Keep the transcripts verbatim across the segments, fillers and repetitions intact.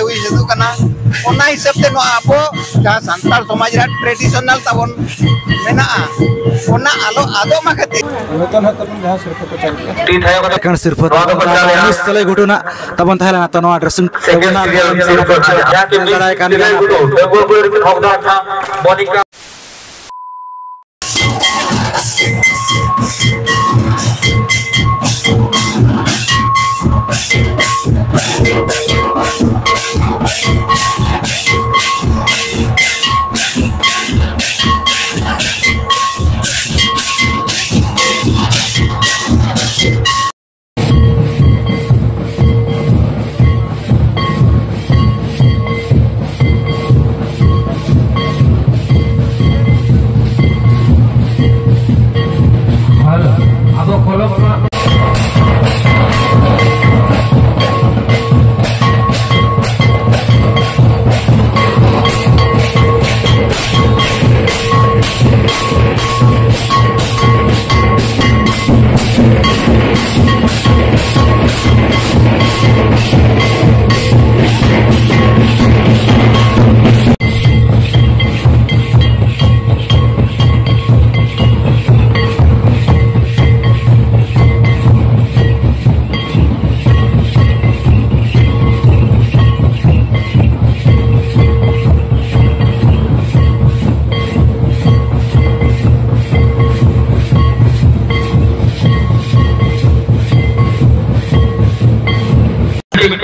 ᱦᱩᱭ ᱥᱟᱹᱛᱚᱜ ᱠᱟᱱᱟ᱾ ᱚᱱᱟ ᱦᱤᱥᱟᱹᱵ ᱛᱮ ᱱᱚᱣᱟ ᱟᱵᱚ ᱡᱟᱦᱟᱸ ᱥᱟᱱᱛᱟᱲ ᱥᱚᱢᱟᱡᱽ ᱨᱮᱭᱟᱜ traditional ᱛᱟᱵᱚᱱ ᱢᱮᱱᱟᱜᱼᱟ, ᱚᱱᱟ ᱟᱞᱚ ᱟᱫᱚᱜ ᱢᱟ ᱠᱷᱟᱹᱛᱤᱨ᱾ ᱱᱤᱛᱚᱜ ᱱᱟᱦᱟᱜ ᱛᱟᱵᱚᱱ ᱡᱟᱦᱟᱸ ᱥᱤᱨᱯᱟᱹ ᱠᱚ ᱪᱟᱞ ᱠᱮᱫᱟ᱾ ᱮᱠᱟᱱ ᱥᱤᱨᱯᱟᱹ ᱱᱚᱣᱟ ᱫᱚ ᱛᱟᱵᱚᱱ ᱛᱟᱦᱮᱸ ᱞᱮᱱᱟ ᱱᱤᱥ ᱛᱟᱞᱮ ᱜᱷᱚᱴᱚᱱᱟ ᱛᱟᱵᱚᱱ ᱛᱟᱦᱮᱸ ᱞᱮᱱᱟ᱾ ᱛᱚ, ᱱᱚᱣᱟ dressing table ᱨᱮᱱᱟᱜ ᱧᱮᱞ ᱫᱟᱲᱮᱭᱟᱜ ᱠᱟᱱ ᱜᱮᱭᱟ᱾ ᱟᱫᱚ ᱠᱚᱞᱚᱢ ᱢᱟ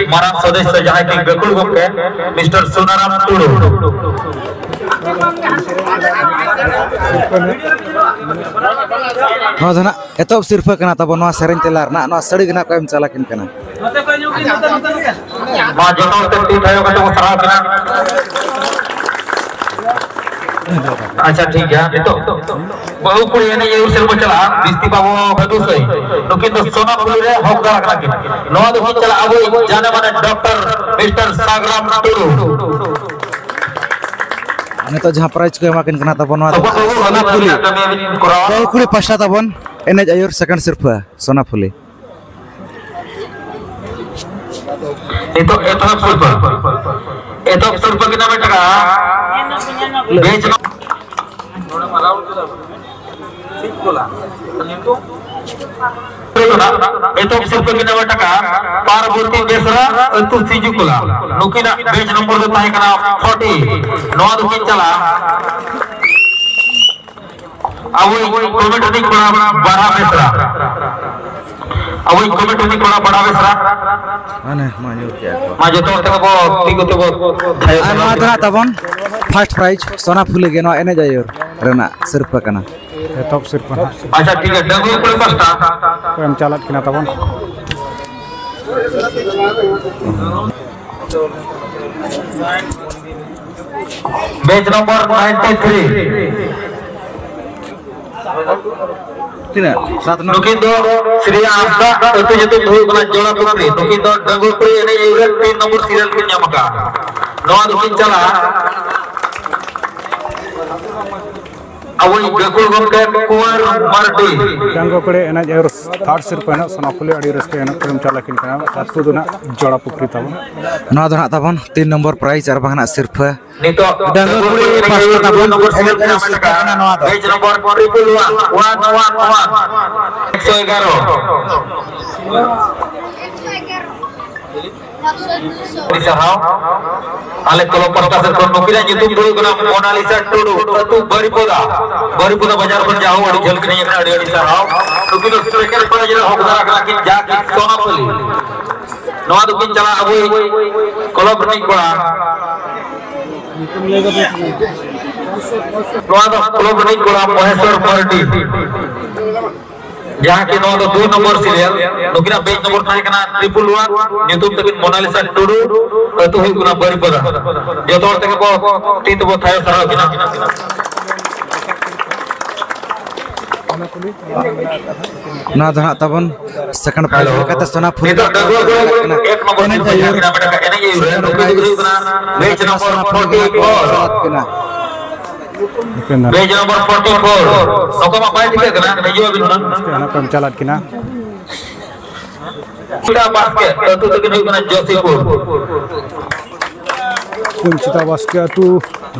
ᱢᱟᱨᱟᱝ ᱥᱚᱫᱚᱥᱥᱚ ᱡᱟᱦᱟᱸᱭ ᱠᱤ ᱜᱟᱹᱠᱷᱩᱲ ᱜᱚᱢᱠᱮ ᱢᱤᱥᱴᱟᱨ ᱥᱳᱱᱟᱨᱟᱢ ᱴᱩᱰᱩ᱾ ᱱᱚᱣᱟ ᱫᱚ ᱱᱟᱜ ᱮᱛᱚᱦᱚᱵ ᱥᱤᱨᱯᱷᱟᱹ ᱠᱟᱱᱟ ᱛᱟᱵᱚᱱ, ᱱᱚᱣᱟ ᱥᱮᱨᱮᱧ ᱛᱮᱞᱟ ᱨᱮᱱᱟᱜ, ᱱᱚᱣᱟ ᱥᱟᱹᱲᱤ ᱜᱮ ᱱᱟᱜ ᱠᱚ ᱮᱢ ᱪᱟᱞᱟᱠᱤᱱ ᱠᱟᱱᱟ᱾ ᱢᱟ ᱡᱚᱛᱚ ᱦᱚᱲ ᱛᱮ ᱛᱤ ᱛᱷᱟᱭᱚ ᱠᱟᱛᱮ ᱵᱚ ᱥᱟᱨᱦᱟᱣ ᱠᱤᱱᱟ᱾ ᱟᱪᱪᱷᱟ, ᱴᱷᱤᱠ ᱜᱮᱭᱟ᱾ ᱱᱤᱛᱚᱜ ᱵᱟᱹᱦᱩ ᱠᱩᱲᱤ ᱮᱱᱮᱡ ᱟᱹᱭᱩᱨ ᱥᱮᱫ ᱵᱚ ᱪᱟᱞᱟᱜᱼᱟ᱾ ᱵᱤᱥᱛᱤ ᱵᱟᱹᱵᱩ ᱵᱷᱟᱹᱫᱩ ᱥᱟᱹᱭ, ᱱᱩᱠᱤᱱ ᱫᱚ ᱥᱳᱱᱟ ᱯᱷᱩᱞᱤ ᱨᱮ ᱦᱚᱠᱫᱟᱨ ᱠᱟᱱᱟ ᱠᱤᱱ᱾ ᱱᱚᱣᱟ ᱫᱚ ᱠᱤᱱ ᱪᱟᱞᱟᱜᱼᱟ ᱟᱵᱚᱭᱤᱡ ᱡᱟᱱᱮ ᱢᱟᱱᱮ ᱰᱚᱠᱴᱚᱨ ᱢᱤᱥᱴᱟᱨ ᱥᱟᱜᱽᱨᱟᱢ ᱴᱩᱰᱩ᱾ ᱱᱤᱛᱚᱜ ᱡᱟᱦᱟᱸ prize ᱠᱚ ᱮᱢᱟ ᱠᱤᱱ ᱠᱟᱱᱟ ᱛᱟᱵᱚᱱ, ᱱᱚᱣᱟ ᱫᱚ ᱥᱳᱱᱟ ᱯᱷᱩᱞᱤ᱾ ᱵᱟᱹᱦᱩ ᱠᱩᱲᱤ ᱯᱟᱦᱴᱟ ᱛᱟᱵᱚᱱ ᱮᱱᱮᱡ ᱟᱹᱭᱩᱨ second ᱥᱤᱨᱯᱷᱟᱹ ᱥᱳᱱᱟ ᱯᱷᱩᱞᱤ᱾ ᱱᱤᱛᱚᱜ ᱮᱛᱚᱦᱚᱵ ᱥᱤᱨᱯᱟᱹ, ᱮᱛᱚᱦᱚᱵ ᱥᱤᱨᱯᱟᱹ ᱠᱤᱱᱟ ᱢᱤᱫ ᱴᱟᱠᱟ᱾ ᱵᱮᱪ ᱮᱛᱚᱦᱚᱵ ᱥᱤᱨᱯᱟᱹ ᱠᱤᱱᱟ ᱢᱤᱫ ᱴᱟᱠᱟ, ᱯᱟᱨᱵᱚᱛᱤ ᱵᱮᱥᱨᱟ, ᱟᱹᱛᱩ ᱥᱤᱡᱩ ᱠᱚᱞᱟ᱾ ᱱᱩᱠᱤᱱᱟᱜ ᱵᱮᱪ ᱱᱚᱢᱵᱚᱨ ᱫᱚ ᱛᱟᱦᱮᱸ ᱠᱟᱱᱟ ᱯᱷᱳᱨᱴᱤ᱾ ᱱᱚᱣᱟ ᱫᱚᱠᱤᱱ ᱪᱟᱞᱟᱜᱼᱟ ᱟᱵᱚᱭᱤᱡ ᱠᱚᱢᱮᱰᱤ ᱨᱤᱱᱤᱡ ᱠᱚᱲᱟ ᱵᱟᱲᱟ ᱵᱮᱥᱨᱟ, ᱟᱵᱚᱭᱤᱡ ᱠᱚᱢᱮᱰᱤ ᱨᱤᱱᱤᱡ ᱠᱚᱲᱟ ᱵᱟᱲᱟ ᱵᱮᱥᱨᱟ᱾ ᱢᱟᱱᱮ, ᱢᱟ ᱧᱩᱨ ᱠᱮᱜᱼᱟ ᱠᱚ᱾ ᱢᱟ ᱡᱚᱛᱚ ᱦᱚᱲ ᱛᱮᱜᱮ ᱵᱚ ᱛᱤᱸᱜᱩ ᱛᱮᱵᱚ ᱛᱷᱟᱭᱚ ᱟᱨ ᱱᱚᱣᱟ ᱫᱚ ᱦᱟᱸᱜ ᱛᱟᱵᱚᱱ ᱯᱷᱟᱥᱴ ᱯᱨᱟᱭᱤᱡᱽ, ᱥᱳᱱᱟ ᱯᱷᱩᱞᱤ ᱜᱮ ᱱᱚᱣᱟ ᱮᱱᱮᱡ ᱟᱹᱭᱩᱨ ᱨᱮᱱᱟᱜ ᱥᱤᱨᱯᱟᱹ ᱠᱟᱱᱟ᱾ ᱮᱛᱚᱦᱚᱵ ᱥᱤᱨᱯᱟᱹ ᱦᱟᱸᱜ᱾ ᱟᱪᱪᱷᱟ, ᱴᱷᱤᱠ ᱜᱮᱭᱟ, ᱰᱟᱺᱜᱩᱣᱟᱹ ᱠᱩᱲᱤ ᱯᱟᱥᱴᱟ᱾ ᱠᱚ ᱮᱢ ᱪᱟᱞᱟᱜ ᱠᱟᱱᱟ ᱛᱟᱵᱚᱱ᱾ ᱵᱮᱪ ᱱᱚᱢᱵᱚᱨ ᱱᱟᱭᱤᱱᱴᱤ ᱛᱷᱨᱤ᱾ ᱛᱤᱱᱟᱹᱜ? ᱥᱟᱛ ᱱᱚᱢᱵᱚᱨ᱾ ᱱᱩᱠᱤᱱ ᱫᱚ ᱥᱨᱤᱭᱟ ᱦᱟᱸᱥᱫᱟ, ᱟᱹᱛᱩ ᱧᱩᱛᱩᱢ ᱫᱚ ᱦᱩᱭᱩᱜ ᱠᱟᱱᱟ ᱡᱚᱲᱟ ᱯᱩᱠᱷᱨᱤ᱾ ᱱᱩᱠᱤᱱ ᱫᱚ ᱰᱟᱺᱜᱩᱣᱟᱹ ᱠᱩᱲᱤ ᱮᱱᱮᱡ ᱟᱹᱭᱩᱨ ᱨᱮ ᱛᱤᱱ ᱱᱚᱢᱵᱚᱨ ᱥᱤᱨᱤᱭᱟᱞ ᱠᱤᱱ ᱧᱟᱢ ᱟᱠᱟᱫᱼᱟ᱾ ᱱᱚᱣᱟ ᱫᱚᱠᱤᱱ ᱪᱟᱞᱟᱜᱼᱟ ᱟᱵᱚᱭᱤᱡ ᱜᱟᱹᱠᱷᱩᱲ ᱜᱚᱢᱠᱮ ᱠᱩᱸᱣᱟᱨ ᱢᱟᱨᱰᱤ᱾ ᱰᱟᱺᱜᱩᱣᱟᱹ ᱠᱩᱲᱤ ᱮᱱᱮᱡ ᱟᱹᱭᱩᱨ ᱛᱷᱟᱨᱰ ᱥᱤᱨᱯᱟᱹ ᱦᱮᱱᱟᱜ ᱥᱳᱱᱟ ᱯᱷᱩᱞᱤ, ᱟᱹᱰᱤ ᱨᱟᱹᱥᱠᱟᱹ ᱮᱱᱮᱡ ᱠᱚ ᱮᱢ ᱪᱟᱞᱟᱜ ᱠᱤᱱ ᱠᱟᱱᱟ᱾ ᱟᱹᱛᱩ ᱫᱚ ᱱᱟᱜ ᱡᱚᱲᱟ ᱯᱩᱠᱷᱨᱤ ᱛᱟᱵᱚᱱ᱾ ᱱᱚᱣᱟ ᱫᱚ ᱱᱟᱜ ᱛᱟᱵᱚᱱ ᱛᱤᱱ ᱱᱚᱢᱵᱚᱨ ᱯᱨᱟᱭᱤᱡᱽ ᱟᱨ ᱵᱟᱝ ᱱᱟᱜ ᱥᱤᱨᱯᱟᱹ᱾ ᱱᱤᱛᱚᱜ ᱰᱟᱺᱜᱩᱣᱟᱹ ᱠᱩᱲᱤ ᱯᱟᱥᱴᱟ ᱛᱟᱵᱚᱱ ᱮᱱᱮᱡ ᱟᱹᱭᱩᱨ ᱥᱤᱨᱯᱟᱹ ᱠᱟᱱᱟ ᱱᱚᱣᱟ ᱫᱚ᱾ Batch number triple one, one, one, one, ᱮᱠᱥᱚ ᱮᱜᱟᱨᱚ᱾ ᱟᱹᱰᱤ ᱥᱟᱨᱦᱟᱣ᱾ ᱟᱞᱮ ᱠᱞᱟᱵᱽ ᱯᱟᱦᱴᱟ ᱥᱮᱫ ᱠᱷᱚᱱ ᱱᱩᱠᱤᱱᱟᱜ ᱧᱩᱛᱩᱢ ᱫᱚ ᱦᱩᱭᱩᱜ ᱠᱟᱱᱟ ᱢᱳᱱᱟᱞᱤᱥᱟ ᱴᱩᱰᱩ, ᱟᱹᱛᱩ ᱵᱟᱹᱨᱤᱯᱚᱫᱟ᱾ ᱵᱟᱹᱨᱤᱯᱚᱫᱟ ᱵᱟᱡᱟᱨ ᱠᱷᱚᱱ ᱡᱟᱦᱟᱸ ᱟᱹᱰᱤ ᱡᱷᱟᱹᱞ ᱠᱤᱱ ᱦᱮᱡ ᱟᱠᱟᱱᱟ, ᱟᱹᱰᱤ ᱟᱹᱰᱤ ᱥᱟᱨᱦᱟᱣ᱾ ᱱᱩᱠᱤᱱ ᱫᱚ ᱥᱮᱠᱮᱱᱰ ᱯᱨᱟᱭᱤᱡᱽ ᱨᱮ ᱦᱚᱠᱫᱟᱨ ᱟᱠᱟᱱᱟ ᱠᱤᱱ, ᱡᱟᱦᱟᱸ ᱠᱤᱱ ᱥᱳᱱᱟᱯᱟᱹᱞᱤ᱾ ᱱᱚᱣᱟ ᱫᱚᱠᱤᱱ ᱪᱟᱞᱟᱜᱼᱟ ᱟᱵᱚ ᱠᱞᱟᱵᱽ ᱨᱤᱱᱤᱡ ᱠᱚᱲᱟ᱾ ᱱᱚᱣᱟ ᱫᱚ ᱠᱞᱟᱵᱽ ᱨᱤᱱᱤᱡ ᱠᱚᱲᱟ ᱢᱚᱦᱮᱥᱣᱚᱨ ᱢᱟᱨᱰᱤ᱾ ᱡᱟᱦᱟᱸ ᱠᱤ ᱱᱚᱣᱟ ᱫᱚ ᱫᱩᱭ ᱱᱚᱢᱵᱚᱨ ᱥᱤᱨᱤᱭᱟᱞ, ᱱᱩᱠᱤᱱᱟᱜ ᱵᱮᱪ ᱱᱚᱢᱵᱚᱨ ᱛᱟᱦᱮᱸ ᱠᱟᱱᱟ ᱴᱨᱤᱯᱤᱞ ᱳᱣᱟᱱ, ᱧᱩᱛᱩᱢ ᱛᱟᱹᱠᱤᱱ ᱢᱳᱱᱟᱞᱤᱥᱟ ᱴᱩᱰᱩ, ᱟᱹᱛᱩ ᱦᱩᱭᱩᱜ ᱠᱟᱱᱟ ᱵᱟᱹᱨᱤᱯᱟᱫᱟ᱾ ᱡᱚᱛᱚ ᱦᱚᱲ ᱛᱮᱜᱮ ᱵᱚ ᱛᱤ ᱛᱮᱵᱚ ᱛᱷᱟᱭᱚ ᱥᱟᱨᱦᱟᱣ ᱠᱤᱱᱟ᱾ ᱱᱚᱣᱟ ᱫᱚ ᱦᱟᱸᱜ ᱛᱟᱵᱚᱱ ᱥᱮᱠᱮᱱᱰ ᱯᱨᱟᱭᱤᱡᱽ ᱦᱮᱞᱳ᱾ ᱞᱮᱠᱟᱛᱮ ᱥᱳᱱᱟ ᱯᱷᱩᱞᱤ ᱱᱤᱛᱚᱜ ᱰᱟᱺᱜᱩᱣᱟᱹ ᱠᱚ ᱮᱠ ᱱᱚᱢᱵᱚᱨ ᱮᱱᱮᱡ ᱴᱤᱢ ᱟᱹᱭᱩᱨ, ᱦᱟᱸᱜ ᱢᱮᱱᱟᱜ ᱟᱠᱟᱫ ᱮᱱᱮᱡ ᱟᱹᱭᱩᱨ ᱨᱮ, ᱥᱮᱠᱮᱱᱰ ᱱᱩᱠᱩ ᱫᱚᱠᱚ ᱯᱨᱟᱭᱤᱡᱽ ᱦᱩᱭᱩᱜ ᱠᱟᱱᱟ ᱵᱮᱪ ᱞᱮᱠᱟᱛᱮ ᱱᱚᱢᱵᱚᱨ ᱥᱳᱱᱟ ᱯᱷᱩᱞᱤ ᱯᱷᱳᱨᱴᱤ ᱯᱷᱳᱨ᱾ ᱪᱟᱞᱟᱜ ᱠᱟᱱᱟ᱾ ᱵᱮᱪ ᱱᱚᱢᱵᱚᱨ ᱯᱷᱳᱨᱴᱤ ᱯᱷᱳᱨ᱾ ᱱᱚᱠᱟ ᱢᱟ ᱵᱟᱭ ᱴᱷᱤᱠᱟᱹᱜ ᱠᱟᱱᱟ, ᱦᱤᱡᱩᱜ ᱟᱵᱤᱱ ᱦᱩᱱᱟᱹᱝ᱾ ᱚᱱᱟ ᱠᱚ ᱪᱟᱞᱟᱜ ᱠᱟᱱᱟ᱾ ᱪᱮᱫᱟᱜ ᱵᱟᱥᱠᱮ ᱟᱹᱛᱩ ᱛᱟᱹᱠᱤᱱ ᱦᱩᱭᱩᱜ ᱠᱟᱱᱟ ᱡᱳᱥᱤᱯᱩᱨ᱾ ᱠᱩᱧᱪᱤᱛᱟ ᱵᱟᱥᱠᱮ ᱟᱹᱛᱩ,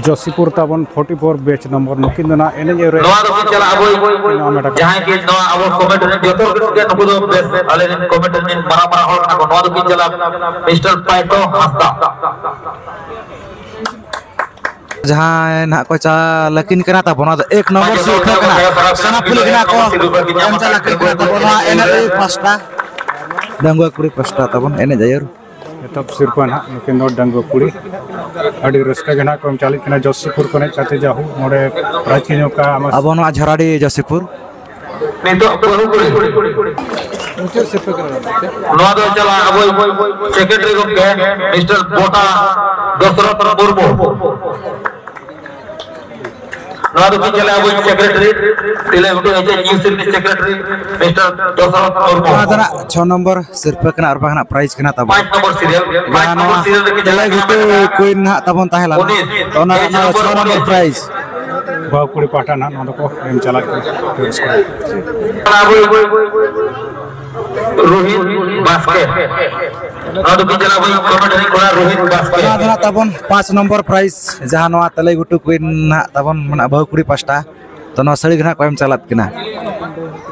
ᱡᱳᱥᱤᱯᱩᱨ ᱛᱟᱵᱚᱱ, ᱯᱷᱳᱨᱴᱤ ᱯᱷᱳᱨ ᱵᱮᱪ ᱱᱚᱢᱵᱚᱨ, ᱱᱩᱠᱤᱱ ᱫᱚ ᱱᱟᱜ ᱮᱱᱮᱡ ᱨᱮ ᱱᱚᱣᱟ ᱫᱚᱠᱤᱱ ᱪᱟᱞᱟᱜᱼᱟ ᱟᱵᱚᱭᱤᱡ ᱱᱟᱢ ᱮᱴᱟᱜ ᱡᱟᱦᱟᱸᱭ ᱜᱮ ᱱᱚᱣᱟ ᱟᱵᱚ ᱠᱚᱢᱮᱱᱴ ᱨᱮᱱ ᱡᱚᱛᱚ ᱦᱚᱲ ᱜᱮ ᱱᱩᱠᱩ ᱫᱚ ᱵᱮᱥ ᱟᱞᱮ ᱨᱮᱱ ᱠᱚᱢᱮᱱᱴ ᱨᱮᱱ ᱢᱟᱨᱟᱝ ᱢᱟᱨᱟᱝ ᱦᱚᱲ ᱠᱟᱱᱟ ᱠᱚ᱾ ᱱᱚᱣᱟ ᱫᱚᱠᱤᱱ ᱪᱟᱞᱟᱜᱼᱟ ᱢᱤᱥᱴᱟᱨ ᱯᱟᱭᱴᱚ ᱦᱟᱸᱥᱫᱟ᱾ ᱡᱟᱦᱟᱸᱭ ᱱᱟᱦᱟᱜ ᱠᱚ ᱪᱟᱞᱟᱠᱤᱱ ᱠᱟᱱᱟ ᱛᱟᱵᱚᱱ, ᱚᱱᱟ ᱫᱚ ᱮᱠ ᱱᱚᱢᱵᱚᱨ ᱥᱤᱨᱯᱷᱟᱹ ᱠᱟᱱᱟ᱾ ᱥᱚᱱᱟᱯᱷᱩᱞᱤ ᱜᱮ ᱱᱟᱦᱟᱜ ᱠᱚ ᱮᱢ ᱪᱟᱞᱟᱠᱤᱱ ᱠᱟᱱᱟ ᱛᱟᱵᱚᱱ, ᱱᱚᱣᱟ ᱮᱱ ᱟᱨ ᱟᱭ ᱯᱟᱥᱴᱟ, ᱰᱟᱺᱜᱩᱣᱟᱹ ᱠᱩᱲᱤ ᱯᱟᱥᱴᱟ ᱛᱟᱵᱚᱱ ᱮᱱᱮᱡ ᱟᱹᱭᱩᱨ᱾ ᱮᱛᱚᱦᱚᱵ ᱥᱤᱨᱯᱟᱹ ᱱᱟᱦᱟᱜ ᱱᱩᱠᱤᱱ ᱫᱚ ᱰᱟᱺᱜᱩᱣᱟᱹ ᱠᱩᱲᱤ᱾ ᱟᱹᱰᱤ ᱨᱟᱹᱥᱠᱟᱹ ᱜᱮ ᱱᱟᱦᱟᱜ ᱠᱚ ᱮᱢ ᱪᱟᱞᱟᱜ ᱠᱟᱱᱟ᱾ ᱡᱚᱥᱤᱯᱩᱨ ᱠᱷᱚᱱ ᱦᱮᱡ ᱠᱟᱛᱮ ᱡᱟᱦᱩ ᱱᱚᱰᱮ ᱯᱨᱟᱭᱤᱡᱽ ᱠᱤᱱ ᱧᱟᱢ ᱠᱟᱜᱼᱟ᱾ ᱟᱵᱚ ᱱᱚᱣᱟ ᱡᱷᱟᱨᱟᱰᱤ ᱡᱚᱥᱤᱯᱩᱨ᱾ ᱱᱤᱛᱚᱜ ᱵᱟᱹᱦᱩ ᱠᱩᱲᱤ᱾ ᱱᱚᱣᱟ ᱫᱚ ᱪᱟᱞᱟᱜ ᱟᱵᱚ ᱥᱮᱠᱨᱮᱴᱟᱨᱤ ᱜᱚᱢᱠᱮ ᱢᱤᱥᱴᱟᱨ ᱵᱚᱴᱟ ᱫᱚᱥᱨᱚᱛᱷ ᱢᱩᱨᱢᱩ᱾ ᱱᱚᱣᱟ ᱫᱚ ᱠᱤᱱ ᱪᱟᱞᱟᱜ ᱟᱵᱚ ᱥᱮᱠᱨᱮᱴᱟᱨᱤ, ᱛᱤᱞᱟᱹᱭ ᱜᱷᱩᱴᱩ ᱮᱡᱮ New ᱥᱤᱞᱤ secretary mister Dasrath Murmu. ᱱᱚᱣᱟ ᱫᱚ ᱱᱟᱜ ᱪᱷᱚ ᱱᱚᱢᱵᱚᱨ ᱥᱤᱨᱯᱟᱹ ᱠᱟᱱᱟ ᱟᱨ ᱵᱟᱝ ᱱᱟᱜ ᱯᱨᱟᱭᱤᱡᱽ ᱠᱟᱱᱟ ᱛᱟᱵᱚᱱ᱾ ᱯᱟᱸᱪ ᱱᱚᱢᱵᱚᱨ ᱥᱤᱨᱤᱭᱟᱞ, ᱯᱟᱸᱪ ᱡᱟᱦᱟᱸ ᱱᱚᱣᱟ ᱱᱚᱢᱵᱚᱨ ᱥᱤᱨᱤᱭᱟᱞ ᱨᱮ ᱠᱤᱱ ᱛᱤᱞᱟᱹᱭ ᱪᱟᱞᱟᱜ ᱜᱷᱩᱴᱩ ᱠᱟᱱᱟ᱾ ᱠᱩᱭᱤᱱ ᱱᱟᱦᱟᱜ ᱛᱟᱵᱚᱱ ᱛᱟᱦᱮᱸ ᱞᱮᱱᱟ᱾ ᱩᱱᱤᱥ, ᱛᱚ ᱚᱱᱟ ᱮᱠ ᱨᱮᱱᱟᱜ ᱱᱚᱣᱟ ᱱᱚᱢᱵᱚᱨ ᱪᱷᱚ ᱱᱚᱢᱵᱚᱨ ᱩᱱᱤᱥ᱾ ᱯᱨᱟᱭᱤᱡᱽ᱾ ᱵᱟᱹᱦᱩ ᱠᱩᱲᱤ ᱯᱟᱦᱴᱟ ᱱᱟᱦᱟᱜ ᱱᱚᱣᱟ ᱫᱚᱠᱚ ᱮᱢ ᱪᱟᱞᱟᱜ ᱠᱟᱱᱟ᱾ ᱨᱳᱦᱤᱛ ᱵᱟᱥᱠᱮ᱾ ᱱᱚᱣᱟ ᱫᱚ ᱵᱤᱪᱟᱨᱟ ᱵᱷᱟᱭ ᱠᱚᱢᱮᱱᱴ ᱨᱤᱱᱤᱡ ᱠᱚᱲᱟ ᱨᱳᱦᱤᱛ ᱵᱟᱥᱠᱮ᱾ ᱱᱚᱣᱟ ᱫᱚ ᱱᱟᱜ ᱛᱟᱵᱚᱱ ᱯᱟᱸᱪ ᱱᱚᱢᱵᱚᱨ ᱯᱨᱟᱭᱤᱡᱽ, ᱡᱟᱦᱟᱸ ᱱᱚᱣᱟ ᱛᱟᱞᱟᱭ ᱜᱷᱩᱴᱩ ᱠᱩᱭᱤᱱ ᱱᱟᱜ ᱛᱟᱵᱚᱱ ᱢᱮᱱᱟᱜᱼᱟ ᱵᱟᱹᱦᱩ ᱠᱩᱲᱤ ᱯᱟᱥᱴᱟ᱾ ᱛᱚ ᱱᱚᱣᱟ ᱥᱟᱹᱲᱤ ᱜᱮ ᱱᱟᱜ ᱠᱚ ᱮᱢ ᱪᱟᱞᱟᱜ ᱠᱟᱱᱟ᱾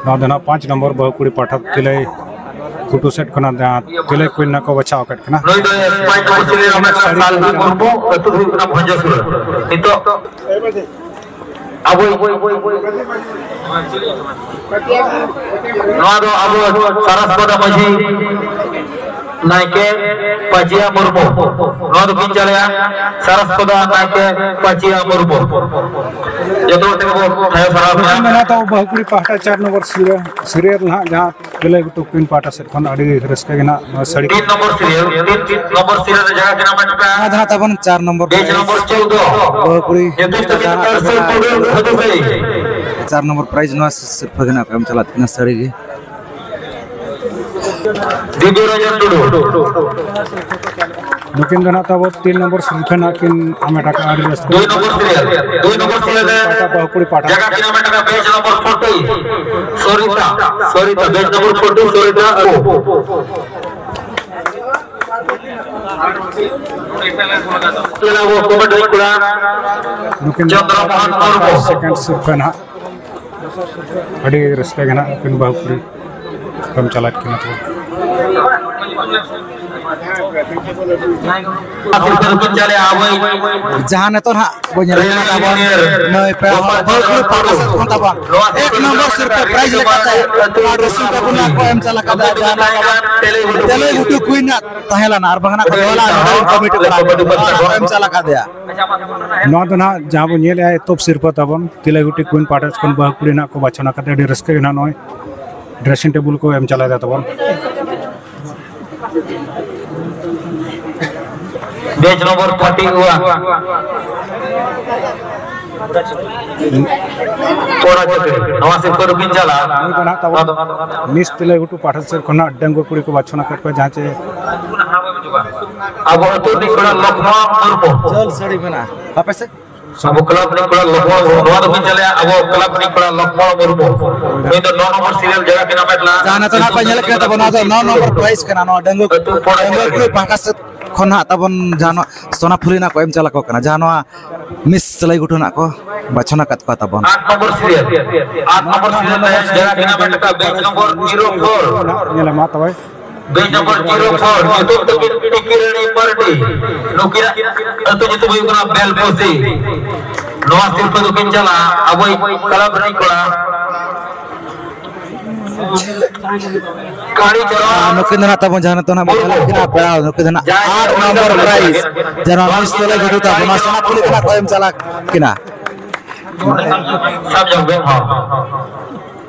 ᱱᱚᱣᱟ ᱫᱚ ᱱᱟᱜ ᱯᱟᱸᱪ ᱱᱚᱢᱵᱚᱨ ᱵᱟᱹᱦᱩ ᱠᱩᱲᱤ ᱯᱟᱦᱴᱟ ᱛᱤᱞᱟᱹᱭ ᱜᱷᱩᱴᱩ ᱥᱮᱫ ᱠᱷᱚᱱᱟᱜ ᱡᱟᱦᱟᱸ ᱛᱤᱞᱟᱹᱭ ᱠᱩᱭᱤᱱ ᱱᱟᱜ ᱠᱚ ᱵᱟᱪᱷᱟᱣ ᱟᱠᱟᱫ ᱠᱟᱱᱟ᱾ ᱱᱩᱭ ᱫᱚ ᱯᱟᱸᱪ ᱱᱚᱢᱵᱚᱨ ᱥᱟᱹᱲᱤ ᱦᱚᱨᱚᱜ ᱟᱠᱟᱫ ᱥᱟᱹᱲᱤ ᱞᱟᱞ ᱠᱚ ᱢᱩᱨᱢᱩ, ᱟᱹᱛᱩ ᱫᱚ ᱦᱩᱭᱩᱜ ᱠᱟᱱᱟ ᱵᱷᱚᱸᱡᱚᱥᱩᱨ᱾ ᱱᱤᱛᱚᱜ ᱟᱵᱚ ᱱᱚᱣᱟ ᱫᱚ ᱟᱵᱚ ᱥᱟᱨᱟᱥᱯᱟᱫᱟ ᱢᱟᱹᱡᱷᱤ ᱱᱟᱭᱠᱮ ᱯᱟᱪᱤᱭᱟ ᱢᱩᱨᱢᱩ, ᱱᱚᱣᱟ ᱫᱚ ᱵᱤᱱ ᱪᱟᱞᱮᱭᱟ ᱥᱟᱨᱟᱥᱯᱟᱫᱟ ᱱᱟᱭᱠᱮ ᱯᱟᱪᱤᱭᱟ ᱢᱩᱨᱢᱩ᱾ ᱡᱚᱛᱚ ᱦᱚᱲ ᱛᱮᱜᱮ ᱵᱚ ᱛᱷᱟᱭᱚ ᱥᱟᱨᱦᱟᱣ ᱢᱮᱱᱟᱜᱼᱟ᱾ ᱢᱮᱱᱟᱜ ᱛᱟᱵᱚ ᱵᱟᱹᱦᱩ ᱠᱩᱲᱤ ᱯᱟᱦᱴᱟ ᱪᱟᱨ ᱱᱚᱢᱵᱚᱨ ᱥᱤᱨᱤᱭᱟᱞ, ᱥᱤᱨᱤᱭᱟᱞ ᱱᱟᱦᱟᱜ ᱡᱟᱦᱟᱸ ᱜᱮᱞᱮ ᱜᱷᱩᱴᱩ ᱠᱩᱭᱤᱱ ᱯᱟᱦᱴᱟ ᱥᱮᱫ ᱠᱷᱚᱱ ᱟᱹᱰᱤ ᱨᱟᱹᱥᱠᱟᱹ ᱜᱮ ᱱᱟᱜ ᱱᱚᱣᱟ ᱥᱟᱹᱲᱤ ᱛᱤᱱ ᱱᱚᱢᱵᱚᱨ ᱥᱤᱨᱤᱭᱟᱞ, ᱛᱤᱱ, ᱛᱤᱱ ᱱᱚᱢᱵᱚᱨ ᱥᱤᱨᱤᱭᱟᱞ ᱨᱮ ᱡᱟᱦᱟᱸ ᱜᱮ ᱱᱟᱢᱵᱟᱨ ᱢᱮᱱᱟᱜᱼᱟ᱾ ᱱᱚᱣᱟ ᱫᱚ ᱱᱟᱜ ᱛᱟᱵᱚᱱ ᱪᱟᱨ ᱱᱚᱢᱵᱚᱨ ᱯᱮᱡᱽ ᱯᱨᱟᱭᱤᱡᱽ᱾ ᱱᱚᱢᱵᱚᱨ ᱪᱳᱫᱽᱫᱚ᱾ ᱵᱟᱹᱦᱩ ᱠᱩᱲᱤ ᱧᱩᱛᱩᱢ ᱯᱟᱦᱴᱟ ᱛᱮ ᱡᱟᱦᱟᱸ ᱱᱟᱜ ᱢᱮᱱᱟᱜᱼᱟ, ᱦᱟᱹᱛᱤ ᱥᱟᱹᱭ᱾ ᱪᱟᱨ ᱱᱚᱢᱵᱚᱨ ᱯᱨᱟᱭᱤᱡᱽ ᱱᱚᱣᱟ ᱥᱤᱨᱯᱟᱹ ᱜᱮ ᱱᱟᱜ ᱠᱚ ᱮᱢ ᱪᱟᱞᱟᱜ ᱠᱟᱱᱟ ᱥᱟᱹᱲᱤ ᱜᱮ᱾ ᱫᱤᱵᱭᱚ ᱨᱚᱧᱡᱚᱱ ᱴᱩᱰᱩ᱾ ᱱᱩᱠᱤᱱ ᱫᱚ ᱱᱟᱜ ᱛᱟᱵᱚ ᱛᱤᱱ ᱱᱚᱢᱵᱚᱨ ᱥᱤᱨᱯᱷᱟᱹ ᱱᱟᱜ ᱠᱤᱱ ᱦᱟᱢᱮᱴ ᱟᱠᱟᱫᱼᱟ, ᱟᱹᱰᱤ ᱨᱟᱹᱥᱠᱟᱹ᱾ ᱫᱩᱭ ᱱᱚᱢᱵᱚᱨ ᱥᱤᱨᱤᱭᱟᱞ, ᱫᱩᱭ ᱱᱚᱢᱵᱚᱨ ᱥᱤᱨᱤᱭᱟᱞ ᱨᱮ ᱯᱟᱦᱴᱟ ᱵᱟᱹᱦᱩ ᱠᱩᱲᱤ ᱯᱟᱦᱴᱟ᱾ ᱡᱟᱭᱜᱟ ᱠᱤᱱ ᱦᱟᱢᱮᱴ ᱟᱠᱟᱫᱼᱟ, ᱵᱮᱪ ᱱᱚᱢᱵᱚᱨ ᱯᱷᱳᱨᱴᱤ, ᱥᱚᱨᱤᱛᱟ, ᱥᱚᱨᱤᱛᱟ, ᱵᱮᱪ ᱱᱚᱢᱵᱚᱨ ᱯᱷᱳᱨᱴᱤ, ᱥᱚᱨᱤᱛᱟ ᱟᱹᱜᱩ᱾ ᱠᱚᱢᱮᱰᱤ ᱠᱚᱲᱟ, ᱱᱩᱠᱤᱱ ᱪᱚᱱᱫᱨᱚ ᱢᱳᱦᱚᱱ ᱢᱩᱨᱢᱩ᱾ ᱥᱮᱠᱮᱱᱰ ᱥᱤᱨᱯᱷᱟᱹ ᱱᱟᱦᱟᱜ᱾ ᱟᱹᱰᱤ ᱨᱟᱹᱥᱠᱟᱹ ᱜᱮ ᱱᱟᱦᱟᱜ ᱱᱩᱠᱤᱱ ᱵᱟᱹᱦᱩ ᱠᱩᱲᱤ ᱠᱚ ᱮᱢ ᱪᱟᱞᱟᱣᱮᱫ ᱠᱤᱱᱟ ᱛᱚ᱾ ᱡᱟᱦᱟᱸ ᱱᱤᱛᱚᱜ ᱱᱟᱦᱟᱜ ᱵᱚᱱ ᱧᱮᱞ ᱠᱟᱱᱟ ᱛᱟᱵᱚᱱ, ᱱᱩᱭ ᱯᱮᱲᱟ ᱦᱚᱲ ᱵᱟᱹᱦᱩ ᱠᱩᱲᱤ ᱯᱟᱦᱴᱟ ᱥᱮᱫ ᱠᱷᱚᱱ ᱛᱟᱵᱚᱱ ᱮᱠ ᱱᱚᱢᱵᱚᱨ ᱥᱤᱨᱯᱷᱟᱹ ᱯᱨᱟᱭᱤᱡᱽ ᱞᱮᱠᱟᱛᱮ ᱱᱚᱣᱟ ᱰᱨᱮᱥᱤᱝ ᱴᱮᱵᱩᱞ ᱱᱟᱦᱟᱜ ᱠᱚ ᱮᱢ ᱪᱟᱞ ᱟᱠᱟᱫᱟ, ᱡᱟᱦᱟᱸ ᱱᱟᱦᱟᱜ ᱛᱟᱵᱚᱱ ᱛᱮᱞᱮ ᱜᱷᱩᱴᱩ ᱠᱩᱭᱤᱱ ᱱᱟᱦᱟᱜ ᱛᱟᱦᱮᱸ ᱞᱮᱱᱟ, ᱟᱨ ᱵᱟᱝ ᱱᱟᱦᱟᱜ ᱠᱚ ᱫᱚᱦᱚ ᱞᱮᱫᱟ, ᱱᱚᱰᱮ ᱠᱚᱢᱤᱴᱤ ᱠᱚᱲᱟ ᱱᱚᱣᱟ ᱱᱟᱦᱟᱜ ᱠᱚ ᱮᱢ ᱪᱟᱞ ᱟᱠᱟᱫᱮᱭᱟ᱾ ᱱᱚᱣᱟ ᱫᱚ ᱱᱟᱦᱟᱜ ᱡᱟᱦᱟᱸ ᱵᱚᱱ ᱧᱮᱞᱮᱫᱼᱟ, ᱮᱛᱚᱦᱚᱵ ᱥᱤᱨᱯᱟᱹ ᱛᱟᱵᱚᱱ ᱛᱤᱞᱟᱹᱭᱜᱷᱩᱴᱩ ᱠᱩᱭᱤᱱ ᱯᱟᱦᱴᱟ ᱥᱮᱫ ᱠᱷᱚᱱ ᱵᱟᱹᱦᱩ ᱠᱩᱲᱤ ᱱᱟᱦᱟᱜ ᱠᱚ ᱵᱟᱪᱷᱚᱱ ᱟᱠᱟᱫᱮᱭᱟ᱾ ᱟᱹᱰᱤ ᱨᱟᱹᱥᱠᱟᱹ ᱜᱮ ᱱᱟᱦᱟᱜ ᱱᱚᱜᱼᱚᱭ ᱰᱨᱮᱥᱤᱝ ᱴᱮᱵᱩᱞ ᱠᱚ ᱮᱢ ᱪᱟᱞᱟᱣᱮᱫᱟ ᱛᱟᱵᱚᱱ᱾ ᱵᱮᱪ ᱱᱚᱢᱵᱚᱨ ᱯᱷᱳᱨᱴᱤ ᱳᱣᱟᱱ᱾ ᱯᱚᱲᱟ ᱪᱟᱹᱠᱨᱤ᱾ ᱱᱚᱣᱟ ᱥᱤᱨᱯᱟᱹ ᱫᱚᱠᱤᱱ ᱪᱟᱞᱟᱜᱼᱟ᱾ ᱱᱩᱭ ᱫᱚ ᱱᱟᱦᱟᱜ ᱛᱟᱵᱚᱱ ᱟᱫᱚ, ᱟᱫᱚ, ᱟᱫᱚ᱾ ᱢᱤᱥ ᱛᱤᱞᱟᱹᱭᱜᱷᱩᱴᱩ ᱯᱟᱦᱴᱟ ᱥᱮᱫ ᱠᱷᱚᱱᱟᱜ ᱰᱟᱺᱜᱩᱣᱟᱹ ᱠᱩᱲᱤ ᱠᱚ ᱵᱟᱪᱷᱚᱱ ᱟᱠᱟᱫ ᱠᱚᱣᱟ, ᱡᱟᱦᱟᱸ ᱪᱮ ᱟᱵᱚ ᱟᱹᱛᱩ ᱨᱤᱱᱤᱡ ᱠᱚᱲᱟ ᱞᱚᱠᱷᱢᱚᱬ ᱢᱩᱨᱢᱩ᱾ ᱡᱚᱞ ᱥᱟᱹᱲᱤ ᱢᱮᱱᱟᱜᱼᱟ᱾ ᱟᱯᱮ ᱥᱮᱫ? ᱟᱵᱚ ᱠᱞᱟᱵᱽ ᱨᱤᱱᱤᱡ ᱠᱚᱲᱟ ᱞᱚᱠᱷᱢᱚᱬ ᱢᱩᱨᱢᱩ᱾ ᱱᱚᱣᱟ ᱫᱚ ᱵᱤᱱ ᱧᱮᱞᱮᱜᱼᱟ, ᱟᱵᱚ ᱠᱞᱟᱵᱽ ᱨᱤᱱᱤᱡ ᱠᱚᱲᱟ ᱞᱚᱠᱷᱢᱚᱬ ᱢᱩᱨᱢᱩ᱾ ᱱᱩᱭ ᱫᱚ ᱱᱚ ᱱᱚᱢᱵᱚᱨ ᱥᱤᱨᱤᱭᱟᱞ ᱡᱟᱭᱜᱟ ᱠᱤᱱ ᱦᱟᱢᱮᱴ ᱞᱮᱫᱼᱟ᱾ ᱡᱟᱦᱟᱸ ᱱᱤᱛᱚᱜ ᱱᱟᱦᱟᱜ ᱯᱮ ᱧᱮᱞᱮᱫ ᱠᱟᱱᱟ ᱛᱟᱵᱚᱱ, ᱱᱚᱣᱟ ᱫᱚ ᱱᱚ ᱱᱚᱢᱵᱚᱨ ᱯᱨᱟᱭᱤᱡᱽ ᱠᱟᱱᱟ᱾ ᱱᱚᱣᱟ ᱰᱟᱺᱜᱩᱣᱟᱹ, ᱟᱹᱛᱩ ᱯᱚᱲᱟ ᱰᱟᱺᱜᱩᱣᱟᱹ ᱠᱩᱲᱤ ᱯᱟᱦᱴᱟ ᱥᱮᱫ ᱠᱷᱚᱱ ᱱᱟᱦᱟᱜ ᱛᱟᱵᱚᱱ ᱡᱟᱦᱟᱸ ᱱᱚᱣᱟ ᱥᱚᱱᱟ ᱯᱷᱩᱞᱤ ᱱᱟᱦᱟᱜ ᱠᱚ ᱮᱢ ᱪᱟᱞ ᱟᱠᱚ ᱠᱟᱱᱟ, ᱡᱟᱦᱟᱸ ᱱᱚᱣᱟ ᱢᱤᱥ ᱛᱤᱞᱟᱹᱭᱜᱷᱩᱴᱩ ᱱᱟᱦᱟᱜ ᱠᱚ ᱵᱟᱪᱷᱚᱱ ᱟᱠᱟᱫ ᱠᱚᱣᱟ ᱛᱟᱵᱚᱱ᱾ ᱟᱴ ᱱᱚᱢᱵᱚᱨ ᱥᱤᱨᱤᱭᱟᱞ, ᱟᱴ ᱱᱚᱢᱵᱚᱨ ᱥᱤᱨᱤᱭᱟᱞ ᱨᱮ ᱡᱟᱭᱜᱟ ᱠᱤᱱ ᱦᱟᱢᱮᱴ ᱟᱠᱟᱫᱼᱟ, ᱵᱮᱪ ᱱᱚᱢᱵᱚᱨ ᱡᱤᱨᱳ ᱯᱷᱳᱨ᱾ ᱧᱮᱞᱮ ᱢᱟ ᱛᱚᱵᱮ᱾ ᱵᱮᱪ ᱱᱚᱢᱵᱚᱨ ᱡᱤᱨᱳ ᱯᱷᱳᱨ, ᱧᱩᱛᱩᱢ ᱛᱟᱹᱠᱤᱱ ᱴᱤᱠᱤ ᱨᱟᱹᱱᱤ ᱢᱟᱨᱰᱤ᱾ ᱱᱩᱠᱤᱱᱟᱜ ᱟᱹᱛᱩ ᱧᱩᱛᱩᱢ ᱦᱩᱭᱩᱜ ᱠᱟᱱᱟ ᱵᱮᱞᱯᱩᱥᱤ᱾ ᱱᱚᱣᱟ ᱥᱤᱨᱯᱟᱹ ᱫᱚᱠᱤᱱ ᱪᱟᱞᱟᱜᱼᱟ ᱟᱵᱚᱭᱤᱡ ᱠᱞᱟᱵᱽ ᱨᱤᱱᱤᱡ ᱠᱚᱲᱟ᱾ ᱠᱟᱹᱲᱤ ᱪᱚᱨᱚᱱ᱾ ᱟᱨ ᱱᱩᱠᱤᱱ ᱫᱚ ᱱᱟᱜ ᱛᱟᱵᱚᱱ ᱡᱟᱦᱟᱸ ᱱᱤᱛᱚᱜ ᱱᱟᱜ ᱵᱚᱱ ᱧᱮᱞᱮᱫ ᱠᱤᱱᱟ ᱯᱮᱲᱟ, ᱱᱩᱠᱤᱱ ᱫᱚ ᱱᱟᱜ ᱡᱟᱦᱟᱸᱭ ᱟᱴ ᱱᱚᱢᱵᱚᱨ ᱯᱨᱟᱭᱤᱡᱽ, ᱡᱟᱦᱟᱸ ᱱᱚᱣᱟ ᱢᱤᱥ ᱛᱤᱞᱟᱹᱭᱜᱷᱩᱴᱩ ᱛᱟᱵᱚᱱ, ᱱᱚᱣᱟ ᱥᱚᱱᱟ ᱯᱷᱩᱞᱤ ᱫᱚ ᱱᱟᱜ ᱠᱚ ᱮᱢ ᱪᱟᱞᱟᱜ ᱠᱤᱱᱟ᱾ ᱥᱟᱵ ᱧᱚᱜ ᱵᱮᱱ, ᱦᱚᱸ᱾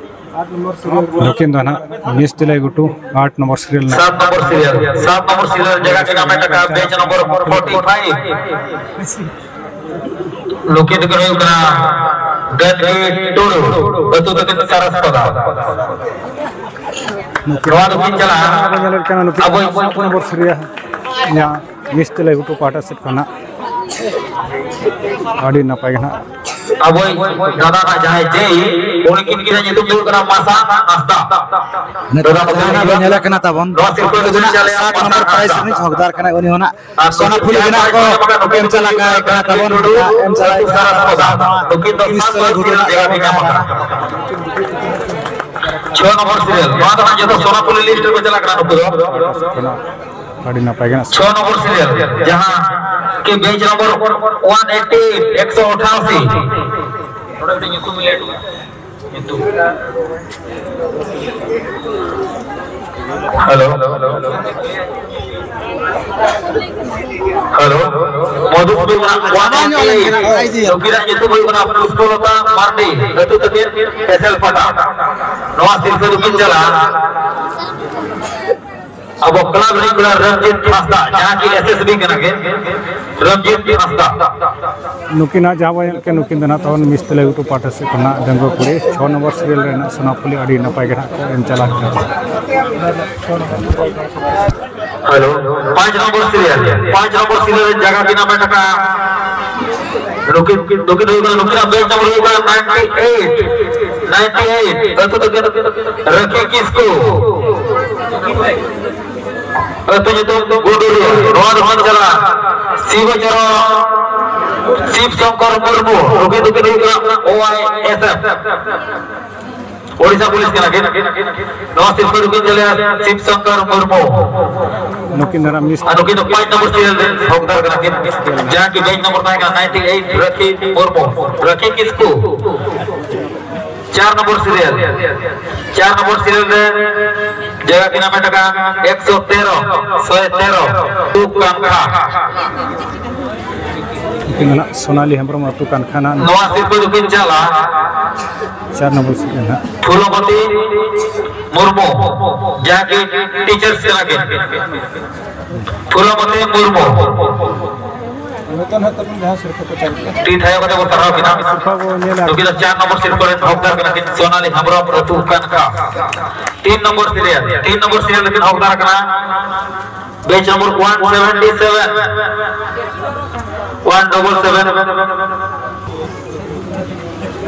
ᱱᱩᱠᱤᱱ ᱫᱚ ᱱᱟᱜ ᱢᱤᱥ ᱛᱤᱞᱟᱹᱭᱜᱷᱩᱴᱩ ᱟᱴ ᱱᱚᱢᱵᱚᱨ ᱥᱤᱨᱤᱭᱟᱞ ᱨᱮᱱᱟᱜ᱾ ᱥᱟᱛ ᱱᱚᱢᱵᱚᱨ ᱥᱤᱨᱤᱭᱟᱞ, ᱥᱟᱛ ᱱᱚᱢᱵᱚᱨ ᱥᱤᱨᱤᱭᱟᱞ ᱡᱟᱭᱜᱟ ᱠᱤᱱ ᱦᱟᱢᱮᱴ ᱟᱠᱟᱫ ᱵᱮᱪ ᱱᱚᱢᱵᱚᱨ ᱯᱷᱳᱨᱴᱤ ᱯᱷᱟᱭᱤᱵᱷ᱾ ᱱᱩᱠᱤᱱ ᱫᱚᱠᱤᱱ ᱦᱩᱭᱩᱜ ᱠᱟᱱᱟ ᱰᱟᱹᱱᱜᱤ ᱴᱩᱰᱩ, ᱟᱹᱛᱩ ᱛᱟᱹᱠᱤᱱ ᱥᱟᱨᱟᱥᱯᱟᱫᱟ᱾ ᱱᱚᱣᱟ ᱫᱚᱠᱤᱱ ᱪᱟᱞᱟᱜᱼᱟ ᱧᱮᱞᱮᱫ ᱠᱟᱱᱟ ᱱᱩᱠᱤᱱ ᱟᱵᱚᱭᱤᱡ ᱥᱟᱛ ᱱᱚᱢᱵᱚᱨ ᱥᱤᱨᱤᱭᱟᱞ ᱨᱮᱱᱟᱜ ᱢᱤᱥ ᱛᱮᱞᱮ ᱜᱷᱩᱴᱩ ᱯᱟᱦᱴᱟ ᱥᱮᱫ ᱠᱷᱚᱱᱟᱜ ᱟᱹᱰᱤ ᱱᱟᱯᱟᱭ ᱜᱮ ᱱᱟᱦᱟᱜ᱾ ᱟᱵᱚᱭᱤᱡ ᱫᱟᱫᱟ ᱱᱟᱜ ᱡᱟᱦᱟᱸᱭ ᱡᱮᱭ, ᱩᱱᱠᱤᱱ ᱠᱤᱱᱟᱜ ᱧᱩᱛᱩᱢ ᱫᱚ ᱦᱩᱭᱩᱜ ᱠᱟᱱᱟ ᱢᱟᱥᱟ ᱦᱟᱸᱥᱫᱟ᱾ ᱱᱤᱛᱚᱜ ᱫᱟᱫᱟ ᱡᱟᱦᱟᱸ ᱱᱟᱜ ᱵᱚᱱ ᱧᱮᱞᱮ ᱠᱟᱱᱟ ᱛᱟᱵᱚᱱ, ᱱᱚᱣᱟ ᱥᱤᱨᱯᱟᱹ ᱩᱱᱤ ᱫᱚ ᱱᱟᱜ ᱪᱟᱞᱮᱭᱟ ᱥᱟᱛ ᱢᱟᱥᱟ ᱱᱚᱢᱵᱚᱨ ᱯᱨᱟᱭᱤᱡᱽ ᱦᱟᱸᱥᱫᱟ᱾ ᱨᱤᱱᱤᱡ ᱦᱚᱠᱫᱟᱨ ᱠᱟᱱᱟᱭ᱾ ᱩᱱᱤ ᱦᱚᱸ ᱱᱟᱜ ᱟᱨ ᱥᱚᱱᱟ ᱯᱷᱩᱞᱤ ᱜᱮ ᱱᱟᱜ ᱠᱚ ᱮᱢ ᱪᱟᱞ ᱟᱠᱟᱭ ᱠᱟᱱᱟ ᱛᱟᱵᱚᱱ, ᱮᱢ ᱪᱟᱞ ᱟᱠᱟᱭ ᱠᱟᱱᱟ ᱛᱟᱵᱚᱱ᱾ ᱱᱩᱠᱤᱱ ᱫᱚ ᱢᱤᱥ ᱛᱮᱞᱮ ᱜᱷᱩᱴᱩ ᱱᱟᱜ ᱠᱚ ᱮᱢ ᱪᱟᱞ ᱟᱠᱟᱱᱟ᱾ ᱪᱷᱚ ᱱᱚᱢᱵᱚᱨ ᱥᱤᱨᱤᱭᱟᱞ, ᱱᱚᱣᱟ ᱫᱚ ᱱᱟᱜ ᱡᱚᱛᱚ ᱥᱚᱱᱟ ᱯᱷᱩᱞᱤ ᱞᱤᱥᱴ ᱨᱮᱠᱚ ᱪᱟᱞᱟᱜ ᱠᱟᱱᱟ ᱱᱩᱠᱩ ᱫᱚ᱾ ᱟᱹᱰᱤ ᱱᱟᱯᱟᱭ ᱜᱮ ᱱᱟᱜ᱾ ᱪᱷᱚ ᱱᱚᱢᱵᱚᱨ ᱥᱤᱨᱤᱭᱟᱞ, ᱡᱟᱦᱟᱸ ᱠᱤ ᱵᱮᱪ ᱱᱚᱢᱵᱚᱨ ᱚᱣᱟᱱ ᱮᱭᱤᱴᱤ, ᱮᱠᱥᱚ ᱚᱴᱷᱟᱥᱤ᱾ ᱱᱚᱰᱮ ᱢᱤᱫᱴᱮᱱ ᱧᱩᱛᱩᱢ ᱞᱟᱹᱭ ᱦᱚᱴᱚ ᱠᱟᱜᱼᱟ᱾ ᱧᱩᱛᱩᱢ᱾ Hello. Hello. Madhusudan one eighty. ᱱᱩᱠᱤᱱᱟᱜ ᱧᱩᱛᱩᱢ ᱦᱩᱭᱩᱜ ᱠᱟᱱᱟ ᱯᱩᱥᱯᱚᱞᱚᱛᱟ ᱢᱟᱨᱰᱤ, ᱟᱹᱛᱩ ᱛᱟᱹᱠᱤᱱ ᱮᱥᱮᱞ ᱯᱟᱴᱟ᱾ ᱱᱚᱣᱟ ᱥᱤᱨᱯᱟᱹ ᱫᱚᱠᱤᱱ ᱪᱟᱞᱟᱜᱼᱟ ᱟᱵᱚ ᱠᱞᱟᱵᱽ ᱨᱤᱱ ᱠᱚᱲᱟ ᱨᱚᱧᱡᱤᱛ ᱦᱟᱸᱥᱫᱟ, ᱡᱟᱦᱟᱸ ᱠᱤ ᱮᱥ ᱮᱥ ᱵᱤ ᱠᱟᱱᱟ ᱠᱤᱱ, ᱨᱚᱧᱡᱤᱛ ᱦᱟᱸᱥᱫᱟ᱾ ᱱᱩᱠᱤᱱᱟᱜ ᱡᱟᱦᱟᱸ ᱵᱚᱱ ᱧᱮᱞ ᱠᱮᱫ, ᱱᱩᱠᱤᱱ ᱫᱚ ᱱᱟᱜ ᱛᱟᱵᱚᱱ ᱢᱤᱥ ᱛᱮᱞᱮ ᱜᱷᱩᱴᱩ ᱯᱟᱦᱴᱟ ᱥᱮᱫ ᱠᱷᱚᱱᱟᱜ ᱰᱟᱺᱜᱩᱣᱟᱹ ᱠᱩᱲᱤ, ᱪᱷᱚ ᱱᱚᱢᱵᱚᱨ ᱥᱤᱨᱤᱭᱟᱞ ᱨᱮ ᱱᱟᱜ ᱥᱳᱱᱟᱯᱷᱩᱞᱤ ᱟᱹᱰᱤ ᱱᱟᱯᱟᱭ ᱜᱮ ᱱᱟᱜ ᱠᱚ ᱮᱢ ᱪᱟᱞᱟᱜ ᱠᱟᱱᱟ᱾ ᱦᱮᱞᱳ, ᱯᱟᱸᱪ ᱱᱚᱢᱵᱚᱨ ᱥᱤᱨᱤᱭᱟᱞ, ᱯᱟᱸᱪ ᱱᱚᱢᱵᱚᱨ ᱥᱤᱨᱤᱭᱟᱞ ᱨᱮ ᱡᱟᱭᱜᱟ ᱵᱮᱱᱟᱣ ᱢᱮ ᱴᱟᱠᱟ᱾ ᱱᱩᱠᱤᱱ, ᱱᱩᱠᱤᱱ ᱫᱚ ᱦᱩᱭᱩᱜ ᱠᱟᱱᱟ ᱱᱩᱠᱤᱱᱟᱜ ᱵᱮᱪ ᱱᱚᱢᱵᱚᱨ ᱦᱩᱭᱩᱜ ᱠᱟᱱᱟ ᱱᱟᱭᱤᱱᱴᱤ ᱮᱭᱤᱴ, ᱱᱟᱭᱤᱱᱴᱤ ᱮᱭᱤᱴ, ᱟᱹᱛᱩ ᱛᱟᱹᱠᱤᱱ ᱨᱟᱹᱠᱷᱤ ᱠᱤᱥᱠᱩ᱾ ᱟᱹᱛᱩ ᱧᱩᱛᱩᱢ ᱜᱩᱰᱩᱨᱤᱭᱟᱹ᱾ ᱱᱚᱣᱟ ᱫᱚ ᱦᱩᱭᱩᱜ ᱠᱟᱱᱟ ᱥᱤᱵᱚ ᱪᱚᱨᱚᱱ, ᱥᱤᱵ ᱥᱚᱝᱠᱚᱨ ᱢᱩᱨᱢᱩ᱾ ᱱᱩᱠᱤᱱ ᱫᱚᱠᱤᱱ ᱦᱩᱭᱩᱜ ᱠᱟᱱᱟ O I S F. Odisha police ᱠᱟᱱᱟ ᱠᱤᱱ᱾ ᱱᱚᱣᱟ ᱥᱤᱨᱯᱟᱹ ᱫᱚᱠᱤᱱ ᱪᱟᱞᱮᱭᱟ ᱥᱤᱵ ᱥᱚᱝᱠᱚᱨ ᱢᱩᱨᱢᱩ᱾ ᱱᱩᱠᱤᱱ ᱫᱚ ᱱᱟᱜ ᱢᱤᱥ ᱟᱨ ᱱᱩᱠᱤᱱ ᱫᱚ ᱯᱟᱸᱪ ᱱᱚᱢᱵᱚᱨ ᱥᱤᱨᱤᱭᱟᱞ ᱨᱮᱱ ᱦᱚᱠᱫᱟᱨ ᱠᱟᱱᱟ ᱠᱤᱱ᱾ ᱡᱟᱦᱟᱸ ᱠᱤ ᱵᱮᱪ ᱱᱚᱢᱵᱚᱨ ᱛᱟᱦᱮᱸ ᱠᱟᱱᱟ ᱱᱟᱭᱤᱱᱴᱤ ᱮᱭᱤᱴ, ᱨᱟᱹᱠᱷᱤ ᱢᱩᱨᱢᱩ, ᱨᱟᱹᱠᱷᱤ ᱠᱤᱥᱠᱩ᱾ ᱪᱟᱨ ᱱᱚᱢᱵᱚᱨ ᱥᱤᱨᱤᱭᱟᱞ, ᱪᱟᱨ ᱱᱚᱢᱵᱚᱨ ᱥᱤᱨᱤᱭᱟᱞ ᱨᱮ ᱡᱟᱭᱜᱟ ᱠᱤᱱ ᱦᱟᱢᱮᱴ ᱟᱠᱟᱫ ᱮᱠᱥᱚ ᱛᱮᱨᱚ, ᱥᱚᱭ ᱛᱮᱨᱚ, ᱛᱩᱯ ᱠᱟᱱᱠᱷᱟ᱾ ᱱᱩᱠᱤᱱ ᱫᱚ ᱱᱟᱜ ᱥᱳᱱᱟᱞᱤ ᱦᱮᱢᱵᱨᱚᱢ ᱟᱹᱛᱩ ᱠᱟᱱᱠᱷᱟ ᱱᱟᱜ᱾ ᱱᱚᱣᱟ ᱥᱤᱨᱯᱟᱹ ᱫᱚᱠᱤᱱ ᱪᱟᱞᱟ ᱪᱟᱨ ᱱᱚᱢᱵᱚᱨ ᱥᱤᱨᱤᱭᱟᱞ ᱱᱟᱜ᱾ ᱯᱷᱩᱞᱚᱢᱚᱛᱤ ᱢᱩᱨᱢᱩ, ᱡᱟᱦᱟᱸ ᱠᱤ ᱴᱤᱪᱟᱨᱥ ᱠᱟᱱᱟ ᱠᱤᱱ᱾ ᱯᱷᱩᱞᱚᱢᱚᱛᱤ ᱢᱩᱨᱢᱩ᱾ ᱱᱤᱛᱚᱜ ᱱᱟᱦᱟᱜ ᱛᱟᱵᱚᱱ ᱡᱟᱦᱟᱸ ᱥᱤᱨᱯᱟᱹ ᱠᱚ ᱪᱟᱞ ᱠᱟᱱᱟ᱾ ᱛᱤ ᱛᱷᱟᱭᱚ ᱠᱟᱛᱮ ᱵᱚᱱ ᱥᱟᱨᱦᱟᱣ ᱠᱤᱱᱟ᱾ ᱥᱤᱨᱯᱟᱹ ᱵᱚᱱ ᱧᱮᱞᱟ᱾ ᱱᱩᱠᱤᱱ ᱫᱚ ᱪᱟᱨ ᱱᱚᱢᱵᱚᱨ ᱥᱤᱨᱯᱟᱹ ᱨᱮᱱ ᱦᱚᱠᱫᱟᱨ ᱠᱟᱱᱟ ᱠᱤᱱ, ᱥᱳᱱᱟᱞᱤ ᱦᱮᱢᱵᱨᱚᱢ ᱟᱹᱛᱩ ᱠᱟᱱᱠᱷᱟ᱾ ᱛᱤᱱ ᱱᱚᱢᱵᱚᱨ ᱥᱤᱨᱤᱭᱟᱞ, ᱛᱤᱱ ᱱᱚᱢᱵᱚᱨ ᱥᱤᱨᱤᱭᱟᱞ ᱨᱮᱠᱤᱱ ᱦᱚᱠᱫᱟᱨ ᱠᱟᱱᱟ᱾ Batch number one seventy seven. One double seven.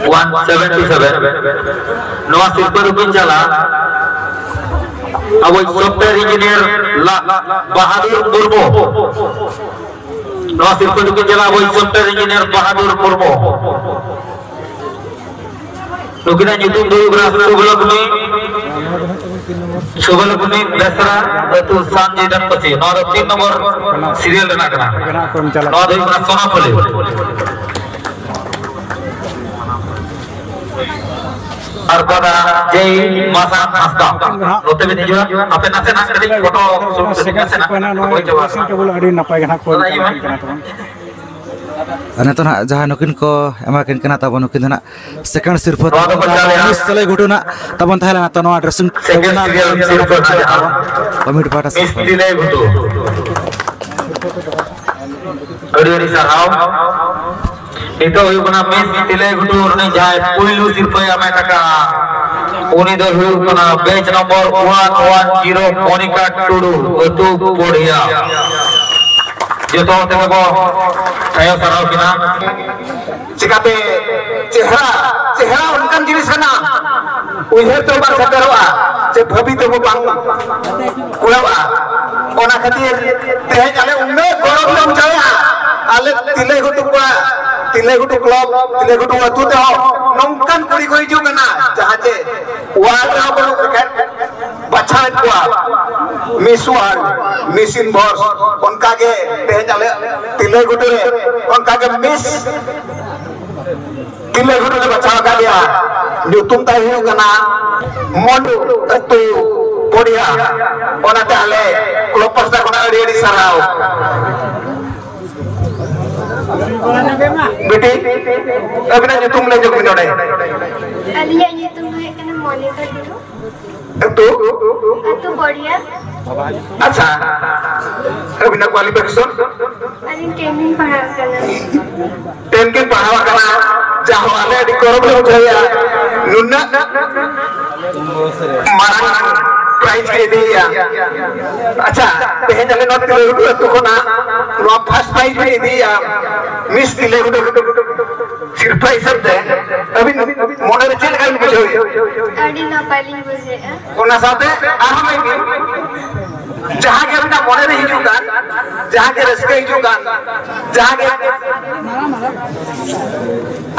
One seventy seven. ᱱᱚᱣᱟ ᱥᱤᱨᱯᱟᱹ ᱫᱚᱠᱤᱱ ᱪᱟᱞᱟ ᱟᱵᱚ software engineer ᱞᱟ ᱵᱟᱦᱟᱫᱩᱨ ᱢᱩᱨᱢᱩ᱾ ᱱᱚᱣᱟ ᱥᱤᱨᱯᱟᱹ ᱫᱚᱠᱤᱱ ᱪᱟᱞᱟ ᱟᱵᱚ software engineer ᱵᱟᱦᱟᱫᱩᱨ ᱢᱩᱨᱢᱩ᱾ ᱱᱩᱠᱤᱱᱟᱜ ᱧᱩᱛᱩᱢ ᱫᱚ ᱦᱩᱭᱩᱜ ᱠᱟᱱᱟ ᱥᱩᱵᱷᱞᱚᱠᱷᱢᱤ, ᱥᱩᱵᱷᱞᱚᱠᱷᱢᱤ ᱵᱮᱥᱨᱟ, ᱟᱹᱛᱩ ᱥᱟᱱᱡᱤᱫᱟᱱ ᱯᱟᱹᱥᱤ᱾ ᱱᱚᱣᱟ ᱫᱚ ᱛᱤᱱ ᱱᱚᱢᱵᱚᱨ serial ᱨᱮᱱᱟᱜ ᱠᱟᱱᱟ᱾ ᱱᱚᱣᱟ ᱫᱚ ᱦᱩᱭᱩᱜ ᱠᱟᱱᱟ ᱥᱳᱱᱟᱯᱷᱩᱞᱤ᱾ ᱟᱨ ᱫᱟᱫᱟ ᱡᱮᱭ ᱢᱟᱥᱟ ᱦᱟᱸᱥᱫᱟ, ᱱᱚᱛᱮ ᱵᱤᱱ ᱦᱤᱡᱩᱜᱼᱟ᱾ ᱟᱯᱮ ᱱᱟᱥᱮᱱᱟᱜ ᱠᱟᱹᱴᱤᱡ ᱯᱷᱳᱴᱳ ᱥᱩᱴ ᱠᱟᱹᱴᱤᱡ ᱱᱟᱥᱮᱱᱟᱜ ᱦᱩᱭ ᱪᱟᱵᱟ ᱟᱠᱟᱱᱟ᱾ ᱟᱨ ᱱᱤᱛᱚᱜ ᱱᱟᱦᱟᱜ ᱡᱟᱦᱟᱸ ᱱᱩᱠᱤᱱ ᱠᱚ ᱮᱢᱟ ᱠᱤᱱ ᱠᱟᱱᱟ ᱛᱟᱵᱚᱱ, ᱱᱩᱠᱤᱱ ᱫᱚ ᱱᱟᱜ second ᱥᱤᱨᱯᱟᱹ ᱱᱚᱣᱟ ᱫᱚ ᱛᱟᱵᱚᱱ ᱵᱚᱱ ᱪᱟᱞᱮᱭᱟ᱾ ᱢᱤᱥ ᱛᱟᱞᱮ ᱜᱷᱩᱴᱩ ᱱᱟᱜ ᱛᱟᱵᱚᱱ ᱛᱟᱦᱮᱸ ᱞᱮᱱᱟ᱾ ᱛᱚ, ᱱᱚᱣᱟ dressing table ᱱᱟᱜ ᱥᱤᱨᱯᱟᱹ ᱛᱟᱵᱚᱱ ᱱᱟᱜ ᱠᱚᱢᱤᱴᱤ ᱯᱟᱦᱴᱟ ᱥᱮᱫ ᱢᱤᱥ ᱠᱷᱚᱱ᱾ ᱛᱤᱞᱮ ᱜᱷᱩᱴᱩ᱾ ᱟᱹᱰᱤ ᱟᱹᱰᱤ ᱥᱟᱨᱦᱟᱣ᱾ ᱱᱤᱛᱚᱜ ᱦᱩᱭᱩᱜ ᱠᱟᱱᱟ ᱢᱤᱥ ᱛᱤᱞᱟᱹᱭ ᱜᱷᱩᱴᱩ ᱨᱤᱱᱤᱡ ᱡᱟᱦᱟᱸᱭ ᱯᱩᱭᱞᱩ ᱥᱤᱨᱯᱟᱹᱭ ᱦᱟᱢᱮᱴ ᱟᱠᱟᱫᱼᱟ, ᱩᱱᱤ ᱫᱚ ᱦᱩᱭᱩᱜ ᱠᱟᱱᱟ batch number one one zero Monika ᱴᱩᱰᱩ, ᱟᱹᱛᱩ ᱯᱚᱲᱤᱭᱟ᱾ ᱡᱚᱛᱚ ᱦᱚᱲ ᱛᱮᱜᱮ ᱵᱚ ᱥᱟᱭᱟ ᱥᱟᱨᱦᱟᱣ ᱠᱤᱱᱟ᱾ ᱪᱤᱠᱟᱛᱮ ᱪᱮᱦᱨᱟ, ᱪᱮᱦᱨᱟ ᱚᱱᱠᱟᱱ ᱡᱤᱱᱤᱥ ᱠᱟᱱᱟ, ᱩᱭᱦᱟᱹᱨ ᱛᱮ ᱵᱟᱝ ᱥᱮᱴᱮᱨᱚᱜᱼᱟ, ᱪᱮ ᱵᱷᱟᱹᱵᱤ ᱛᱮᱦᱚᱸ ᱵᱟᱝ ᱠᱩᱲᱟᱹᱣᱟ᱾ ᱚᱱᱟ ᱠᱷᱟᱹᱛᱤᱨ ᱛᱮᱦᱮᱧ ᱟᱞᱮ ᱩᱱᱟᱹᱜ ᱜᱚᱨᱚᱵᱽ ᱞᱮ ᱵᱩᱡᱷᱟᱹᱣᱮᱫᱼᱟ, ᱟᱞᱮ ᱛᱤᱞᱟᱹᱭ ᱜᱷᱩᱴᱩ ᱠᱚᱣᱟ, ᱛᱤᱞᱟᱹᱭ ᱜᱷᱩᱴᱩ ᱠᱞᱟᱵᱽ, ᱛᱤᱞᱟᱹᱭ ᱜᱷᱩᱴᱩ ᱟᱹᱛᱩ ᱛᱮᱦᱚᱸ ᱱᱚᱝᱠᱟᱱ ᱠᱩᱲᱤ ᱠᱚ ᱦᱤᱡᱩᱜ ᱠᱟᱱᱟ, ᱡᱟᱦᱟᱸ ᱪᱮ ᱣᱟᱨᱞᱰ ᱨᱮᱦᱚᱸ ᱵᱟᱹᱱᱩᱜ ᱞᱮᱠᱷᱟᱱ ᱵᱟᱪᱷᱟᱣᱮᱫ ᱠᱚᱣᱟ, ᱢᱤᱥ ᱣᱟᱨᱞᱰ, ᱢᱤᱥ ᱤᱱᱵᱷᱟᱨᱥ, ᱚᱱᱠᱟᱜᱮ ᱛᱮᱦᱮᱧ ᱟᱞᱮ ᱛᱤᱞᱟᱹᱭ ᱜᱷᱩᱴᱩ ᱨᱮ ᱚᱱᱠᱟᱜᱮ ᱢᱤᱥ ᱛᱤᱞᱟᱹᱭ ᱜᱷᱩᱴᱩ ᱞᱮ ᱵᱟᱪᱷᱟᱣ ᱟᱠᱟᱫᱮᱭᱟ᱾ ᱧᱩᱛᱩᱢ ᱛᱟᱭ ᱦᱩᱭᱩᱜ ᱠᱟᱱᱟ ᱢᱚᱱᱰᱩ ᱟᱹᱛᱩ ᱯᱚᱲᱤᱭᱟ᱾ ᱚᱱᱟᱛᱮ ᱟᱞᱮ ᱠᱞᱟᱵᱽ ᱯᱟᱥᱴᱟ ᱠᱷᱚᱱᱟᱜ ᱟᱹᱰᱤ ᱟᱹᱰᱤ ᱥᱟᱨᱦᱟᱣ᱾ ᱵᱤᱴᱤ, ᱟᱹᱵᱤᱱᱟᱜ ᱧᱩᱛᱩᱢ ᱞᱟᱹᱭ ᱧᱚᱜ ᱵᱤᱱ ᱱᱚᱰᱮ᱾ ᱟᱹᱞᱤᱧᱟᱜ ᱧᱩᱛᱩᱢ ᱫᱚ ᱦᱩᱭᱩᱜ ᱠᱟᱱᱟ ᱢᱚᱱᱤᱠᱟ ᱴᱩᱰᱩ᱾ ᱟᱹᱛᱩ? ᱟᱹᱛᱩ ᱯᱚᱲᱤᱭᱟ᱾ ᱟᱪᱪᱷᱟ, ᱟᱹᱵᱤᱱᱟᱜ qualification? ᱟᱹᱞᱤᱧ ten ᱞᱤᱧ ᱯᱟᱲᱦᱟᱣ ᱠᱟᱱᱟ᱾ Ten ᱜᱮ ᱯᱟᱲᱦᱟᱣ ᱟᱠᱟᱱᱟ, ᱡᱟᱦᱟᱸ ᱟᱞᱮ ᱟᱹᱰᱤ ᱜᱚᱨᱚᱵᱽ ᱞᱮ ᱵᱩᱡᱷᱟᱹᱣᱮᱫᱼᱟ᱾ ᱱᱩᱱᱟᱹᱜ ᱢᱟᱨᱟᱝ prize ᱠᱚ ᱤᱫᱤᱭᱮᱫᱼᱟ᱾ ᱟᱪᱪᱷᱟ, ᱛᱮᱦᱮᱧ ᱟᱞᱮ ᱱᱚᱣᱟ ᱛᱤᱞᱟᱹᱭᱜᱷᱩᱴᱩ ᱟᱹᱛᱩ ᱠᱷᱚᱱᱟᱜ ᱱᱚᱣᱟ first prize ᱞᱮ ᱤᱫᱤᱭᱮᱫᱼᱟ, Miss ᱛᱤᱞᱟᱹᱭᱜᱷᱩᱴᱩ ᱥᱤᱨᱯᱷᱟᱹ ᱦᱤᱥᱟᱹᱵ ᱛᱮ᱾ ᱟᱹᱵᱤᱱ ᱢᱚᱱᱮᱨᱮ ᱪᱮᱫ ᱞᱮᱠᱟ ᱵᱤᱱ ᱵᱩᱡᱷᱟᱹᱣᱮᱫᱼᱟ? ᱟᱹᱰᱤ ᱱᱟᱯᱟᱭ ᱞᱤᱧ ᱵᱩᱡᱷᱟᱹᱣᱮᱫᱼᱟ᱾ ᱚᱱᱟ ᱥᱟᱶᱛᱮ ᱟᱨᱦᱚᱸ ᱞᱟᱹᱭ ᱵᱤᱱ, ᱡᱟᱦᱟᱸ ᱜᱮ ᱟᱹᱵᱤᱱᱟᱜ ᱢᱚᱱᱮᱨᱮ ᱦᱤᱡᱩᱜ ᱠᱟᱱ, ᱡᱟᱦᱟᱸ ᱜᱮ ᱨᱟᱹᱥᱠᱟᱹ ᱦᱤᱡᱩᱜ ᱠᱟᱱ, ᱡᱟᱦᱟᱸ ᱜᱮ,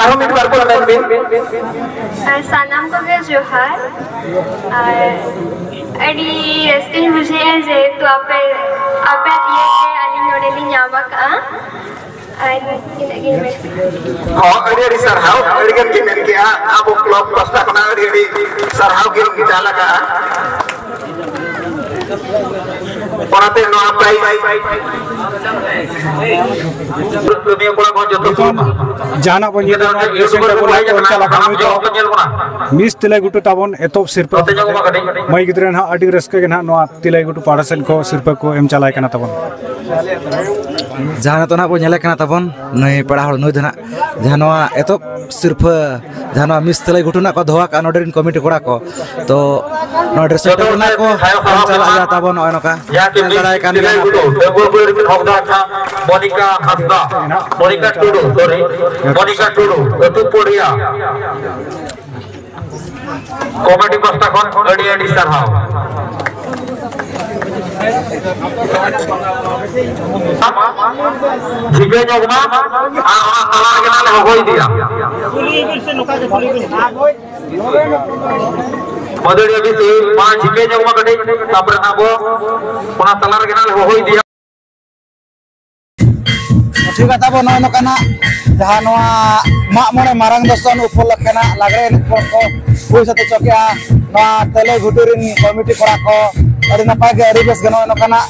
ᱟᱨᱦᱚᱸ ᱢᱤᱫ ᱵᱟᱨ ᱠᱚ ᱢᱮᱱ ᱵᱤᱱ᱾ ᱟᱨ ᱥᱟᱱᱟᱢ ᱠᱚᱜᱮ ᱡᱚᱦᱟᱨ᱾ ᱟᱨ ᱟᱹᱰᱤ ᱨᱟᱹᱥᱠᱟᱹᱧ ᱵᱩᱡᱷᱟᱹᱣᱮᱫᱼᱟ, ᱡᱮᱦᱮᱛᱩ ᱟᱯᱮ, ᱟᱯᱮ ᱤᱭᱟᱹᱛᱮ ᱟᱹᱞᱤᱧ ᱱᱚᱰᱮ ᱞᱤᱧ ᱧᱟᱢ ᱟᱠᱟᱫᱼᱟ᱾ ᱟᱨ ᱤᱱᱟᱹᱜ ᱜᱤᱧ ᱢᱮᱱ᱾ ᱦᱚᱸ, ᱟᱹᱰᱤ ᱟᱹᱰᱤ ᱥᱟᱨᱦᱟᱣ, ᱟᱹᱰᱤ ᱜᱟᱱ ᱜᱮ ᱢᱮᱱ ᱠᱮᱜᱼᱟ᱾ ᱟᱵᱚ club ᱯᱟᱥᱴᱟ ᱠᱷᱚᱱᱟᱜ ᱟᱹᱰᱤ ᱟᱹᱰᱤ ᱥᱟᱨᱦᱟᱣ ᱜᱮ ᱪᱟᱞ ᱟᱠᱟᱜᱼᱟ᱾ ᱚᱱᱟᱛᱮ ᱱᱚᱣᱟ prize ᱠᱟᱹᱢᱤᱭᱟᱹ ᱠᱚᱲᱟ ᱠᱚ ᱡᱚᱛᱚ ᱠᱚ ᱡᱟᱦᱟᱱᱟᱜ ᱵᱚᱱ ᱧᱮᱞ ᱧᱟᱢᱟ, ᱱᱤᱭᱟᱹ ᱥᱚᱢᱚᱭ ᱵᱚᱱ ᱧᱮᱞ ᱠᱟᱱᱟ, ᱱᱟᱦᱟᱜ ᱢᱤᱥ ᱛᱤᱞᱟᱹᱭᱜᱷᱩᱴᱩ ᱛᱟᱵᱚᱱ ᱮᱛᱚᱦᱚᱵ ᱥᱤᱨᱯᱟᱹ ᱱᱚᱛᱮ ᱧᱚᱜᱚᱜ ᱢᱟ ᱠᱟᱹᱴᱤᱡ᱾ ᱢᱟᱹᱭ ᱜᱤᱫᱽᱨᱟᱹ ᱱᱟᱦᱟᱜ ᱟᱹᱰᱤ ᱨᱟᱹᱥᱠᱟᱹ ᱜᱮ ᱱᱟᱦᱟᱜ ᱱᱚᱣᱟ ᱛᱤᱞᱟᱹᱭᱜᱷᱩᱴᱩ ᱯᱟᱦᱴᱟ ᱥᱮᱫ ᱠᱷᱚᱱ ᱥᱤᱨᱯᱟᱹ ᱠᱚ ᱮᱢ ᱪᱟᱞᱟᱭ ᱠᱟᱱᱟ ᱛᱟᱵᱚᱱ᱾ ᱡᱟᱦᱟᱸ ᱱᱤᱛᱚᱜ ᱱᱟᱦᱟᱜ ᱵᱚᱱ ᱧᱮᱞᱮ ᱠᱟᱱᱟ ᱛᱟᱵᱚᱱ, ᱱᱩᱭ ᱯᱮᱲᱟ ᱦᱚᱲ, ᱱᱩᱭ ᱫᱚ ᱱᱟᱦᱟᱜ ᱡᱟᱦᱟᱸ ᱱᱚᱣᱟ ᱮᱛᱚᱦᱚᱵ ᱥᱤᱨᱯᱟᱹ, ᱡᱟᱦᱟᱸ ᱱᱚᱣᱟ ᱢᱤᱥ ᱛᱤᱞᱟᱹᱭᱜᱷᱩᱴᱩ ᱱᱟᱜ ᱠᱚ ᱫᱚᱦᱚ ᱟᱠᱟᱫᱼᱟ ᱱᱚᱰᱮ ᱨᱮᱱ ᱠᱚᱢᱤᱴᱤ ᱠᱚᱲᱟ ᱠᱚ, ᱛᱚ ᱱᱚᱣᱟ dressing table ᱱᱟᱜ ᱠᱚ ᱮᱢ ᱪᱟᱞᱟᱜ ᱜᱮᱭᱟ ᱛᱟᱵᱚᱱ ᱱᱚᱜᱼᱚᱭ ᱱᱚᱝᱠᱟ᱾ ᱡᱟᱦᱟᱸ ᱠᱤ ᱧᱮᱞ ᱫᱟᱲᱮᱭᱟᱭ ᱠᱟᱱ ᱜᱮᱭᱟ᱾ ᱛᱤᱞᱟᱹᱭᱜᱷᱩᱴᱩ, ᱰᱟᱺᱜᱩᱣᱟᱹ ᱠᱩᱲᱤ ᱨᱤᱱ ᱦᱚᱠᱫᱟᱨ ᱠᱷᱟᱱ ᱢᱚᱱᱤᱠᱟ ᱦᱟᱸᱥᱫᱟ, ᱢᱚᱱᱤᱠᱟ ᱴᱩᱰᱩ, sorry, ᱢᱚᱱᱤᱠᱟ ᱴᱩᱰᱩ, ᱟᱹᱛᱩ ᱯᱚᱲᱤᱭᱟ᱾ ᱠᱚᱢᱤᱴᱤ ᱯᱟᱥᱴᱟ ᱠᱷᱚᱱ ᱟᱹᱰᱤ ᱟᱹᱰᱤ ᱥᱟᱨᱦᱟᱣ᱾ ᱡᱷᱤᱸᱜᱟᱹ ᱧᱚᱜ ᱢᱟ ᱟᱨ ᱚᱱᱟ ᱛᱟᱞᱟ ᱨᱮᱜᱮ ᱱᱟᱜ ᱞᱮ ᱦᱚᱦᱚ ᱤᱫᱤᱭᱟ᱾ ᱢᱟᱹᱫᱟᱹᱲᱤᱭᱟᱹ ᱵᱤᱥᱤ ᱢᱟ ᱡᱷᱤᱸᱜᱟᱹ ᱧᱚᱜ ᱢᱟ ᱠᱟᱹᱴᱤᱡ, ᱛᱟᱨᱯᱚᱨᱮ ᱱᱟᱜ ᱵᱚ ᱚᱱᱟ ᱛᱟᱞᱟ ᱨᱮᱜᱮ ᱱᱟᱜ ᱞᱮ ᱦᱚᱦᱚ ᱤᱫᱤᱭᱟ᱾ ᱴᱷᱤᱠ ᱜᱮᱭᱟ, ᱛᱟᱵᱚ ᱱᱚᱜᱼᱚᱭ ᱱᱚᱝᱠᱟᱱᱟᱜ ᱡᱟᱦᱟᱸ ᱱᱚᱣᱟ ᱢᱟᱜ ᱢᱚᱬᱮ ᱢᱟᱨᱟᱝ ᱫᱚᱥᱚᱱ ᱩᱯᱚᱞᱚᱠᱠᱷᱮ ᱱᱟᱜ ᱞᱟᱜᱽᱲᱮ ᱮᱱᱮᱡ ᱠᱚ ᱠᱚ ᱦᱩᱭ ᱥᱟᱹᱛ ᱦᱚᱪᱚ ᱠᱮᱜᱼᱟ᱾ ᱱᱚᱣᱟ ᱛᱤᱞᱟᱹᱭᱜᱷᱩᱴᱩ ᱨᱤᱱ ᱠᱚᱢᱤᱴᱤ ᱠᱚᱲᱟ ᱠᱚ ᱟᱹᱰᱤ ᱱᱟᱯᱟᱭ ᱜᱮ, ᱟᱹᱰᱤ ᱵᱮᱥ ᱜᱮ ᱱᱚᱜᱼᱚᱭ ᱱᱚᱝᱠᱟᱱᱟᱜ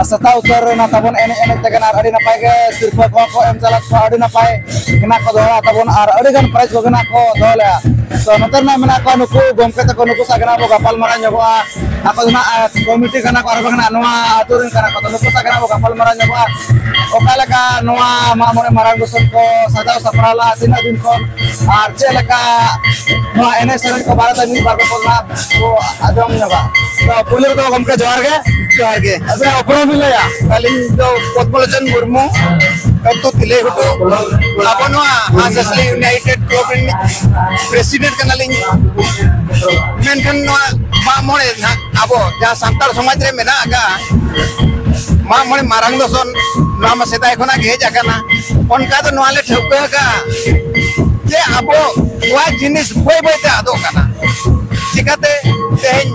ᱥᱮᱛᱟᱜ ᱩᱛᱟᱹᱨ ᱨᱮ ᱱᱟ ᱛᱟᱵᱚᱱ ᱮᱱᱮᱡ ᱮᱱᱮᱡ ᱛᱮᱜᱮ ᱱᱟᱜ ᱟᱹᱰᱤ ᱱᱟᱯᱟᱭ ᱜᱮ ᱥᱤᱨᱯᱟᱹ ᱠᱚᱦᱚᱸ ᱠᱚ ᱮᱢ ᱪᱟᱞᱟᱫ ᱠᱚᱣᱟ᱾ ᱟᱹᱰᱤ ᱱᱟᱯᱟᱭ ᱜᱮ ᱱᱟᱜ ᱠᱚ ᱫᱚᱦᱚᱭᱟ ᱛᱟᱵᱚᱱ ᱟᱨ ᱟᱹᱰᱤ ᱜᱟᱱ prize ᱠᱚᱜᱮ ᱱᱟᱜ ᱠᱚ ᱫᱚᱦᱚ ᱞᱮᱜᱼᱟ᱾ ᱛᱚ ᱱᱚᱛᱮ ᱨᱮᱱᱟᱜ ᱢᱮᱱᱟᱜ ᱠᱚᱣᱟ ᱱᱩᱠᱩ ᱜᱚᱢᱠᱮ ᱛᱟᱠᱚ, ᱱᱩᱠᱩ ᱥᱟᱶ ᱜᱮ ᱱᱟᱜ ᱵᱚ ᱜᱟᱯᱟᱞ ᱢᱟᱨᱟᱣ ᱧᱚᱜᱚᱜᱼᱟ᱾ ᱟᱠᱚ ᱫᱚ ᱱᱟᱜ ᱠᱚᱢᱤᱴᱤ ᱠᱟᱱᱟ ᱠᱚ, ᱟᱨ ᱵᱟᱝ ᱱᱟᱜ ᱱᱚᱣᱟ ᱟᱹᱛᱩ ᱨᱮᱱ ᱠᱟᱱᱟ ᱠᱚ᱾ ᱛᱚ ᱱᱩᱠᱩ ᱥᱟᱶ ᱜᱮ ᱱᱟᱜ ᱵᱚ ᱜᱟᱯᱟᱞ ᱢᱟᱨᱟᱣ ᱧᱚᱜᱚᱜᱼᱟ, ᱚᱠᱟ ᱞᱮᱠᱟ ᱱᱚᱣᱟ ᱢᱟᱜ ᱢᱚᱬᱮ ᱢᱟᱨᱟᱝ ᱫᱚᱥᱚᱱ ᱠᱚ ᱥᱟᱡᱟᱣ ᱥᱟᱯᱲᱟᱣ ᱞᱟᱜᱼᱟ, ᱛᱤᱱᱟᱹᱜ ᱫᱤᱱ ᱠᱷᱚᱱ, ᱟᱨ ᱪᱮᱫ ᱞᱮᱠᱟ ᱱᱚᱣᱟ ᱮᱱᱮᱡ ᱥᱮᱨᱮᱧ ᱠᱚ ᱵᱟᱨᱮᱛᱮ ᱢᱤᱫ ᱵᱟᱨ ᱠᱟᱛᱷᱟ ᱱᱟᱜ ᱵᱚ ᱟᱸᱡᱚᱢ ᱧᱚᱜᱟ᱾ ᱛᱚ ᱯᱩᱭᱞᱩ ᱨᱮᱫᱚ ᱜᱚᱢᱠᱮ ᱡᱚᱦᱟᱨ ᱜᱮ᱾ ᱡᱚᱦᱟᱨ ᱜᱮ᱾ ᱟᱵᱤᱱᱟᱜ ᱩᱯᱨᱩᱢ ᱵᱤᱱ ᱞᱟᱹᱭᱟ? ᱟᱹᱞᱤᱧ ᱫᱚ ᱯᱚᱫᱢᱚᱞᱳᱪᱚᱱ ᱢᱩᱨᱢᱩ, ᱟᱹᱛᱩ ᱛᱤᱞᱟᱹᱭ ᱜᱷᱩᱴᱩ᱾ ᱟᱵᱚ ᱱᱚᱣᱟ ᱦᱟᱸᱥ ᱦᱟᱸᱥᱞᱤ ᱤᱭᱩᱱᱟᱭᱴᱮᱰ ᱠᱞᱟᱵᱽ ᱨᱤᱱᱤᱡ ᱯᱨᱮᱥᱤᱰᱮᱱᱴ ᱠᱟᱱᱟᱞᱤᱧ᱾ ᱢᱮᱱᱠᱷᱟᱱ ᱱᱚᱣᱟ ᱢᱟᱜ ᱢᱚᱬᱮ ᱱᱟᱦᱟᱜ ᱟᱵᱚ ᱡᱟᱦᱟᱸ ᱥᱟᱱᱛᱟᱲ ᱥᱚᱢᱟᱡᱽ ᱨᱮ ᱢᱮᱱᱟᱜ ᱟᱠᱟᱫᱼᱟ, ᱢᱟᱜ ᱢᱚᱬᱮ ᱢᱟᱨᱟᱝ ᱫᱚᱥᱚᱱ, ᱱᱚᱣᱟ ᱢᱟ ᱥᱮᱫᱟᱭ ᱠᱷᱚᱱᱟᱜ ᱜᱮ ᱦᱮᱡ ᱟᱠᱟᱱᱟ᱾ ᱚᱱᱠᱟ ᱫᱚ ᱱᱚᱣᱟ ᱞᱮ ᱴᱷᱟᱹᱣᱠᱟᱹ ᱟᱠᱟᱫᱼᱟ ᱡᱮ ᱟᱵᱚ ᱱᱚᱣᱟ ᱡᱤᱱᱤᱥ ᱵᱟᱹᱭ ᱵᱟᱹᱭᱛᱮ ᱟᱫᱚᱜ ᱠᱟᱱᱟ᱾ ᱪᱤᱠᱟᱹᱛᱮ ᱛᱮᱦᱮᱧ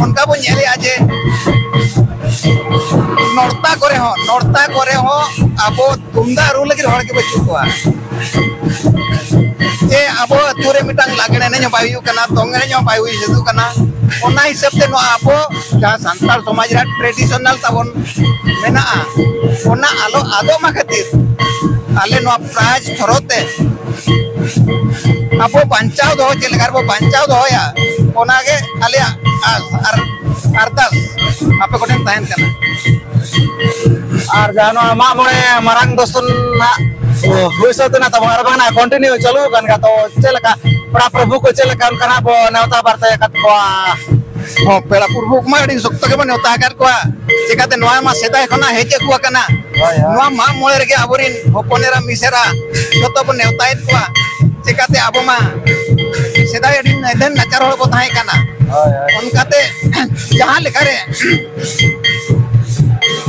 ᱚᱱᱠᱟ ᱵᱚᱱ ᱧᱮᱞᱮᱜᱼᱟ ᱡᱮ ᱱᱚᱲᱛᱟ ᱠᱚᱨᱮ ᱦᱚᱸ, ᱱᱚᱲᱛᱟ ᱠᱚᱨᱮ ᱦᱚᱸ ᱟᱵᱚ ᱛᱩᱢᱫᱟᱜ ᱨᱩ ᱞᱟᱹᱜᱤᱫ ᱦᱚᱲ ᱜᱮ ᱵᱟᱹᱪᱩᱜ ᱠᱚᱣᱟ᱾ ᱡᱮ ᱟᱵᱚ ᱟᱹᱛᱩ ᱨᱮ ᱢᱤᱫᱴᱟᱝ ᱞᱟᱜᱽᱬᱮ ᱮᱱᱮᱡ ᱦᱚᱸ ᱵᱟᱭ ᱦᱩᱭᱩᱜ ᱠᱟᱱᱟ, ᱫᱚᱝ ᱮᱱᱮᱡ ᱦᱚᱸ ᱵᱟᱭ ᱦᱩᱭ ᱥᱟᱹᱛᱚᱜ ᱠᱟᱱᱟ᱾ ᱚᱱᱟ ᱦᱤᱥᱟᱹᱵ ᱛᱮ ᱱᱚᱣᱟ ᱟᱵᱚ ᱡᱟᱦᱟᱸ ᱥᱟᱱᱛᱟᱲ ᱥᱚᱢᱟᱡᱽ ᱨᱮᱭᱟᱜ ᱴᱨᱮᱰᱤᱥᱚᱱᱟᱞ ᱛᱟᱵᱚᱱ ᱢᱮᱱᱟᱜᱼᱟ, ᱚᱱᱟ ᱟᱞᱚ ᱟᱫᱚᱜ ᱢᱟ ᱠᱷᱟᱹᱛᱤᱨ ᱟᱞᱮ ᱱᱚᱣᱟ ᱯᱨᱟᱭᱤᱡᱽ ᱛᱷᱚᱨᱚ ᱛᱮ ᱟᱵᱚ ᱵᱟᱧᱪᱟᱣ ᱫᱚᱦᱚ, ᱪᱮᱫ ᱞᱮᱠᱟ ᱨᱮᱵᱚ ᱵᱟᱧᱪᱟᱣ ᱫᱚᱦᱚᱭᱟ, ᱚᱱᱟᱜᱮ ᱟᱞᱮᱭᱟᱜ ᱟᱥ ᱟᱨ ᱟᱨᱫᱟᱥ ᱟᱯᱮ ᱠᱚᱴᱷᱮᱱ ᱛᱟᱦᱮᱱ ᱠᱟᱱᱟ᱾ ᱟᱨ ᱡᱟᱦᱟᱸ ᱱᱚᱣᱟ ᱢᱟᱜ ᱢᱚᱬᱮ ᱢᱟᱨᱟᱝ ᱫᱚᱥᱚᱱ ᱱᱟᱜ ᱦᱩᱭ ᱥᱟᱹᱛ ᱮᱱᱟ ᱛᱟᱵᱚᱱ, ᱟᱨ ᱵᱟᱝ ᱱᱟᱜ ᱠᱚᱱᱴᱤᱱᱤᱭᱩ ᱪᱟᱹᱞᱩ ᱟᱠᱟᱱ ᱜᱮᱭᱟ, ᱛᱚ ᱪᱮᱫ ᱞᱮᱠᱟ ᱯᱮᱲᱟ ᱯᱨᱚᱵᱷᱩ ᱠᱚ ᱪᱮᱫ ᱞᱮᱠᱟ ᱚᱱᱠᱟᱱᱟᱜ ᱵᱚ ᱱᱮᱣᱛᱟ ᱵᱟᱨᱛᱮ ᱟᱠᱟᱫ ᱠᱚᱣᱟ? ᱦᱚᱸ, ᱯᱮᱲᱟ ᱯᱨᱚᱵᱷᱩ ᱠᱚᱢᱟ ᱟᱹᱰᱤ ᱥᱚᱠᱛᱚ ᱜᱮᱵᱚᱱ ᱱᱮᱣᱛᱟ ᱟᱠᱟᱫ ᱠᱚᱣᱟ᱾ ᱪᱮᱠᱟᱛᱮ ᱱᱚᱣᱟ ᱢᱟ ᱥᱮᱫᱟᱭ ᱠᱷᱚᱱᱟᱜ ᱦᱮᱡ ᱟᱹᱜᱩ ᱟᱠᱟᱱᱟ᱾ ᱦᱳᱭ, ᱦᱳᱭ᱾ ᱱᱚᱣᱟ ᱢᱟᱜ ᱢᱚᱬᱮ ᱨᱮᱜᱮ ᱟᱵᱚᱨᱮᱱ ᱦᱚᱯᱚᱱ ᱮᱨᱟ ᱢᱤᱥᱮᱨᱟ ᱡᱚᱛᱚ ᱵᱚᱱ ᱱᱮᱣᱛᱟᱭᱮᱫ ᱠᱚᱣᱟ᱾ ᱪᱮᱠᱟᱛᱮ ᱟᱵᱚ ᱢᱟ ᱥᱮᱫᱟᱭ ᱟᱹᱰᱤ ᱱᱟᱹᱭᱫᱷᱟᱹᱱ ᱱᱟᱪᱟᱨ ᱦᱚᱲ ᱵᱚ ᱛᱟᱦᱮᱸ ᱠᱟᱱᱟ᱾ ᱦᱳᱭ, ᱦᱳᱭ᱾ ᱚᱱᱠᱟᱛᱮ ᱡᱟᱦᱟᱸ ᱞᱮᱠᱟᱨᱮ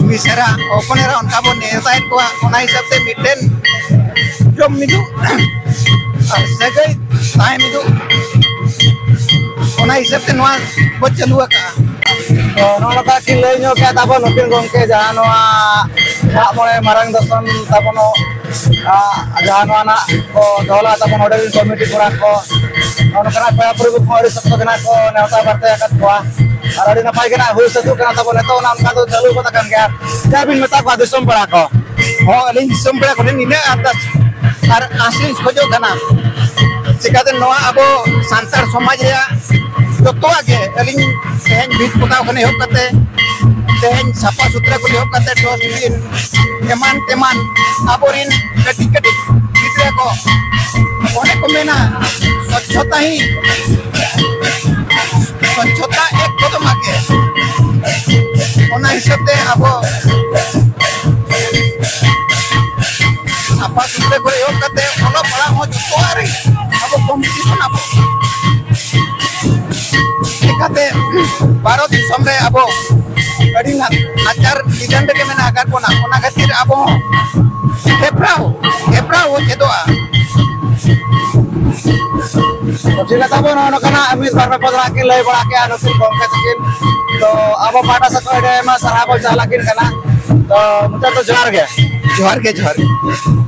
ᱢᱤᱥᱮᱨᱟ ᱦᱚᱯᱚᱱ ᱮᱨᱟ ᱚᱱᱠᱟ ᱵᱚᱱ ᱱᱮᱣᱛᱟᱭᱮᱫ ᱠᱚᱣᱟ, ᱚᱱᱟ ᱦᱤᱥᱟᱹᱵ ᱛᱮ ᱢᱤᱫᱴᱮᱱ ᱡᱚᱢ ᱢᱤᱫᱩᱜ ᱟᱨ ᱥᱟᱹᱜᱟᱹᱭ ᱛᱟᱦᱮᱸ ᱢᱤᱫᱩᱜ, ᱚᱱᱟ ᱦᱤᱥᱟᱹᱵ ᱛᱮ ᱱᱚᱣᱟ ᱵᱚ ᱪᱟᱹᱞᱩ ᱟᱠᱟᱫᱼᱟ᱾ ᱛᱚ ᱱᱚᱜᱼᱚ ᱱᱚᱝᱠᱟ ᱠᱤᱱ ᱞᱟᱹᱭ ᱧᱚᱜ ᱠᱮᱫ ᱛᱟᱵᱚᱱ ᱱᱩᱠᱤᱱ ᱜᱚᱢᱠᱮ, ᱡᱟᱦᱟᱸ ᱱᱚᱣᱟ ᱢᱟᱜ ᱢᱚᱬᱮ ᱢᱟᱨᱟᱝ ᱫᱚᱥᱚᱱ ᱛᱟᱵᱚᱱ, ᱟᱜ, ᱡᱟᱦᱟᱸ ᱱᱚᱣᱟ ᱱᱟᱜ ᱠᱚ ᱫᱚᱦᱚ ᱞᱮᱫ ᱛᱟᱵᱚᱱ ᱚᱸᱰᱮ ᱨᱮᱱ ᱠᱚᱢᱤᱴᱤ ᱠᱚᱲᱟ ᱠᱚ, ᱱᱚᱜᱼᱚ ᱱᱚᱝᱠᱟᱱᱟᱜ ᱯᱮᱲᱟ ᱯᱩᱨᱵᱷᱩ ᱠᱚ ᱟᱹᱰᱤ ᱥᱚᱠᱛᱚ ᱜᱮ ᱱᱟᱜ ᱠᱚ ᱱᱮᱣᱛᱟ ᱵᱟᱨᱛᱮ ᱟᱠᱟᱫ ᱠᱚᱣᱟ᱾ ᱟᱨ ᱟᱹᱰᱤ ᱱᱟᱯᱟᱭ ᱜᱮ ᱱᱟᱜ ᱦᱩᱭ ᱥᱟᱹᱛᱚᱜ ᱠᱟᱱᱟ ᱛᱟᱵᱚᱱ, ᱱᱤᱛᱚᱜ ᱚᱱᱟ ᱚᱱᱠᱟ ᱫᱚ ᱪᱟᱹᱞᱩ ᱜᱚᱫ ᱟᱠᱟᱱ ᱜᱮᱭᱟ᱾ ᱪᱮᱫ ᱵᱤᱱ ᱢᱮᱛᱟ ᱠᱚᱣᱟ ᱫᱤᱥᱚᱢ ᱯᱮᱲᱟ ᱠᱚ? ᱦᱚᱸ, ᱟᱹᱞᱤᱧ ᱫᱤᱥᱚᱢ ᱯᱮᱲᱟ ᱠᱚᱴᱷᱮᱱ ᱱᱤᱱᱟᱹᱜ ᱟᱨᱫᱟᱥ ᱟᱨ ᱟᱸᱥ ᱞᱤᱧ ᱠᱷᱚᱡᱚᱜ ᱠᱟᱱᱟ, ᱪᱤᱠᱟᱹᱛᱮ ᱱᱚᱣᱟ ᱟᱵᱚ ᱥᱟᱱᱛᱟᱲ ᱥᱚᱢᱟᱡᱽ ᱨᱮᱭᱟᱜ ᱡᱚᱛᱚᱣᱟᱜ ᱜᱮ, ᱟᱹᱞᱤᱧ ᱛᱮᱦᱮᱧ ᱵᱷᱤᱛ ᱯᱚᱛᱟᱣ ᱠᱷᱚᱱ ᱮᱦᱚᱵ ᱠᱟᱛᱮ, ᱛᱮᱦᱮᱧ ᱥᱟᱯᱷᱟ ᱥᱩᱛᱨᱟᱹ ᱠᱷᱚᱱ ᱮᱦᱚᱵ ᱠᱟᱛᱮ, ᱰᱚᱥᱴᱵᱤᱱ ᱮᱢᱟᱱ ᱛᱮᱢᱟᱱ, ᱟᱵᱚᱨᱤᱱ ᱠᱟᱹᱴᱤᱡ ᱠᱟᱹᱴᱤᱡ ᱜᱤᱫᱽᱨᱟᱹ ᱠᱚ, ᱚᱱᱮ ᱠᱚ ᱢᱮᱱᱟ, ᱥᱚᱪᱪᱷᱚᱛᱟ ᱦᱤ ᱥᱚᱪᱪᱷᱚᱛᱟ ᱮᱠ ᱠᱚᱫᱚᱢ ᱟᱜᱮ᱾ ᱚᱱᱟ ᱦᱤᱥᱟᱹᱵ ᱛᱮ ᱟᱵᱚ ᱥᱟᱯᱷᱟ ᱥᱩᱛᱨᱟᱹ ᱠᱷᱚᱱ ᱮᱦᱚᱵ ᱠᱟᱛᱮ ᱚᱞᱚᱜ ᱯᱟᱲᱦᱟᱜ ᱦᱚᱸ ᱡᱚᱛᱚᱣᱟᱜ ᱨᱮ ᱟᱵᱚ ᱠᱚᱢᱯᱤᱴᱤᱥᱚᱱ ᱟᱵᱚ᱾ ᱪᱤᱠᱟᱛᱮ ᱵᱷᱟᱨᱚᱛ ᱫᱤᱥᱚᱢ ᱨᱮ ᱟᱵᱚ ᱟᱹᱰᱤ ᱱᱟ-, ᱱᱟᱪᱟᱨ ᱰᱤᱡᱟᱭᱤᱱ ᱨᱮᱜᱮ ᱢᱮᱱᱟᱜ ᱟᱠᱟᱫ ᱵᱚᱱᱟ᱾ ᱚᱱᱟ ᱠᱷᱟᱹᱛᱤᱨ ᱟᱵᱚ ᱦᱚᱸ ᱦᱮᱯᱨᱟᱣ, ᱦᱮᱯᱨᱟᱣ ᱵᱚᱱ ᱪᱮᱫᱚᱜᱼᱟ᱾ ᱴᱷᱤᱠ ᱜᱮᱭᱟ, ᱛᱟᱵᱚ ᱱᱚᱜᱼᱚ ᱱᱚᱝᱠᱟᱱᱟᱜ ᱢᱤᱫ ᱵᱟᱨ ᱯᱮ ᱯᱟᱥᱱᱟ ᱠᱤᱱ ᱞᱟᱹᱭ ᱵᱟᱲᱟ ᱠᱮᱜᱼᱟ ᱱᱩᱠᱤᱱ ᱜᱚᱢᱠᱮ ᱛᱟᱹᱠᱤᱱ᱾ ᱛᱚ ᱟᱵᱚ ᱯᱟᱦᱴᱟ ᱥᱮᱫ ᱠᱷᱚᱱ ᱟᱹᱰᱤ ᱟᱭᱢᱟ ᱥᱟᱨᱦᱟᱣ ᱵᱚᱱ ᱪᱟᱞ ᱟᱹᱠᱤᱱ ᱠᱟᱱᱟ᱾ ᱛᱚ ᱢᱩᱪᱟᱹᱫ ᱫᱚ ᱡᱚᱦᱟᱨ ᱜᱮ᱾ ᱡᱚᱦᱟᱨ ᱜᱮ, ᱡᱚᱦᱟᱨ ᱜᱮ᱾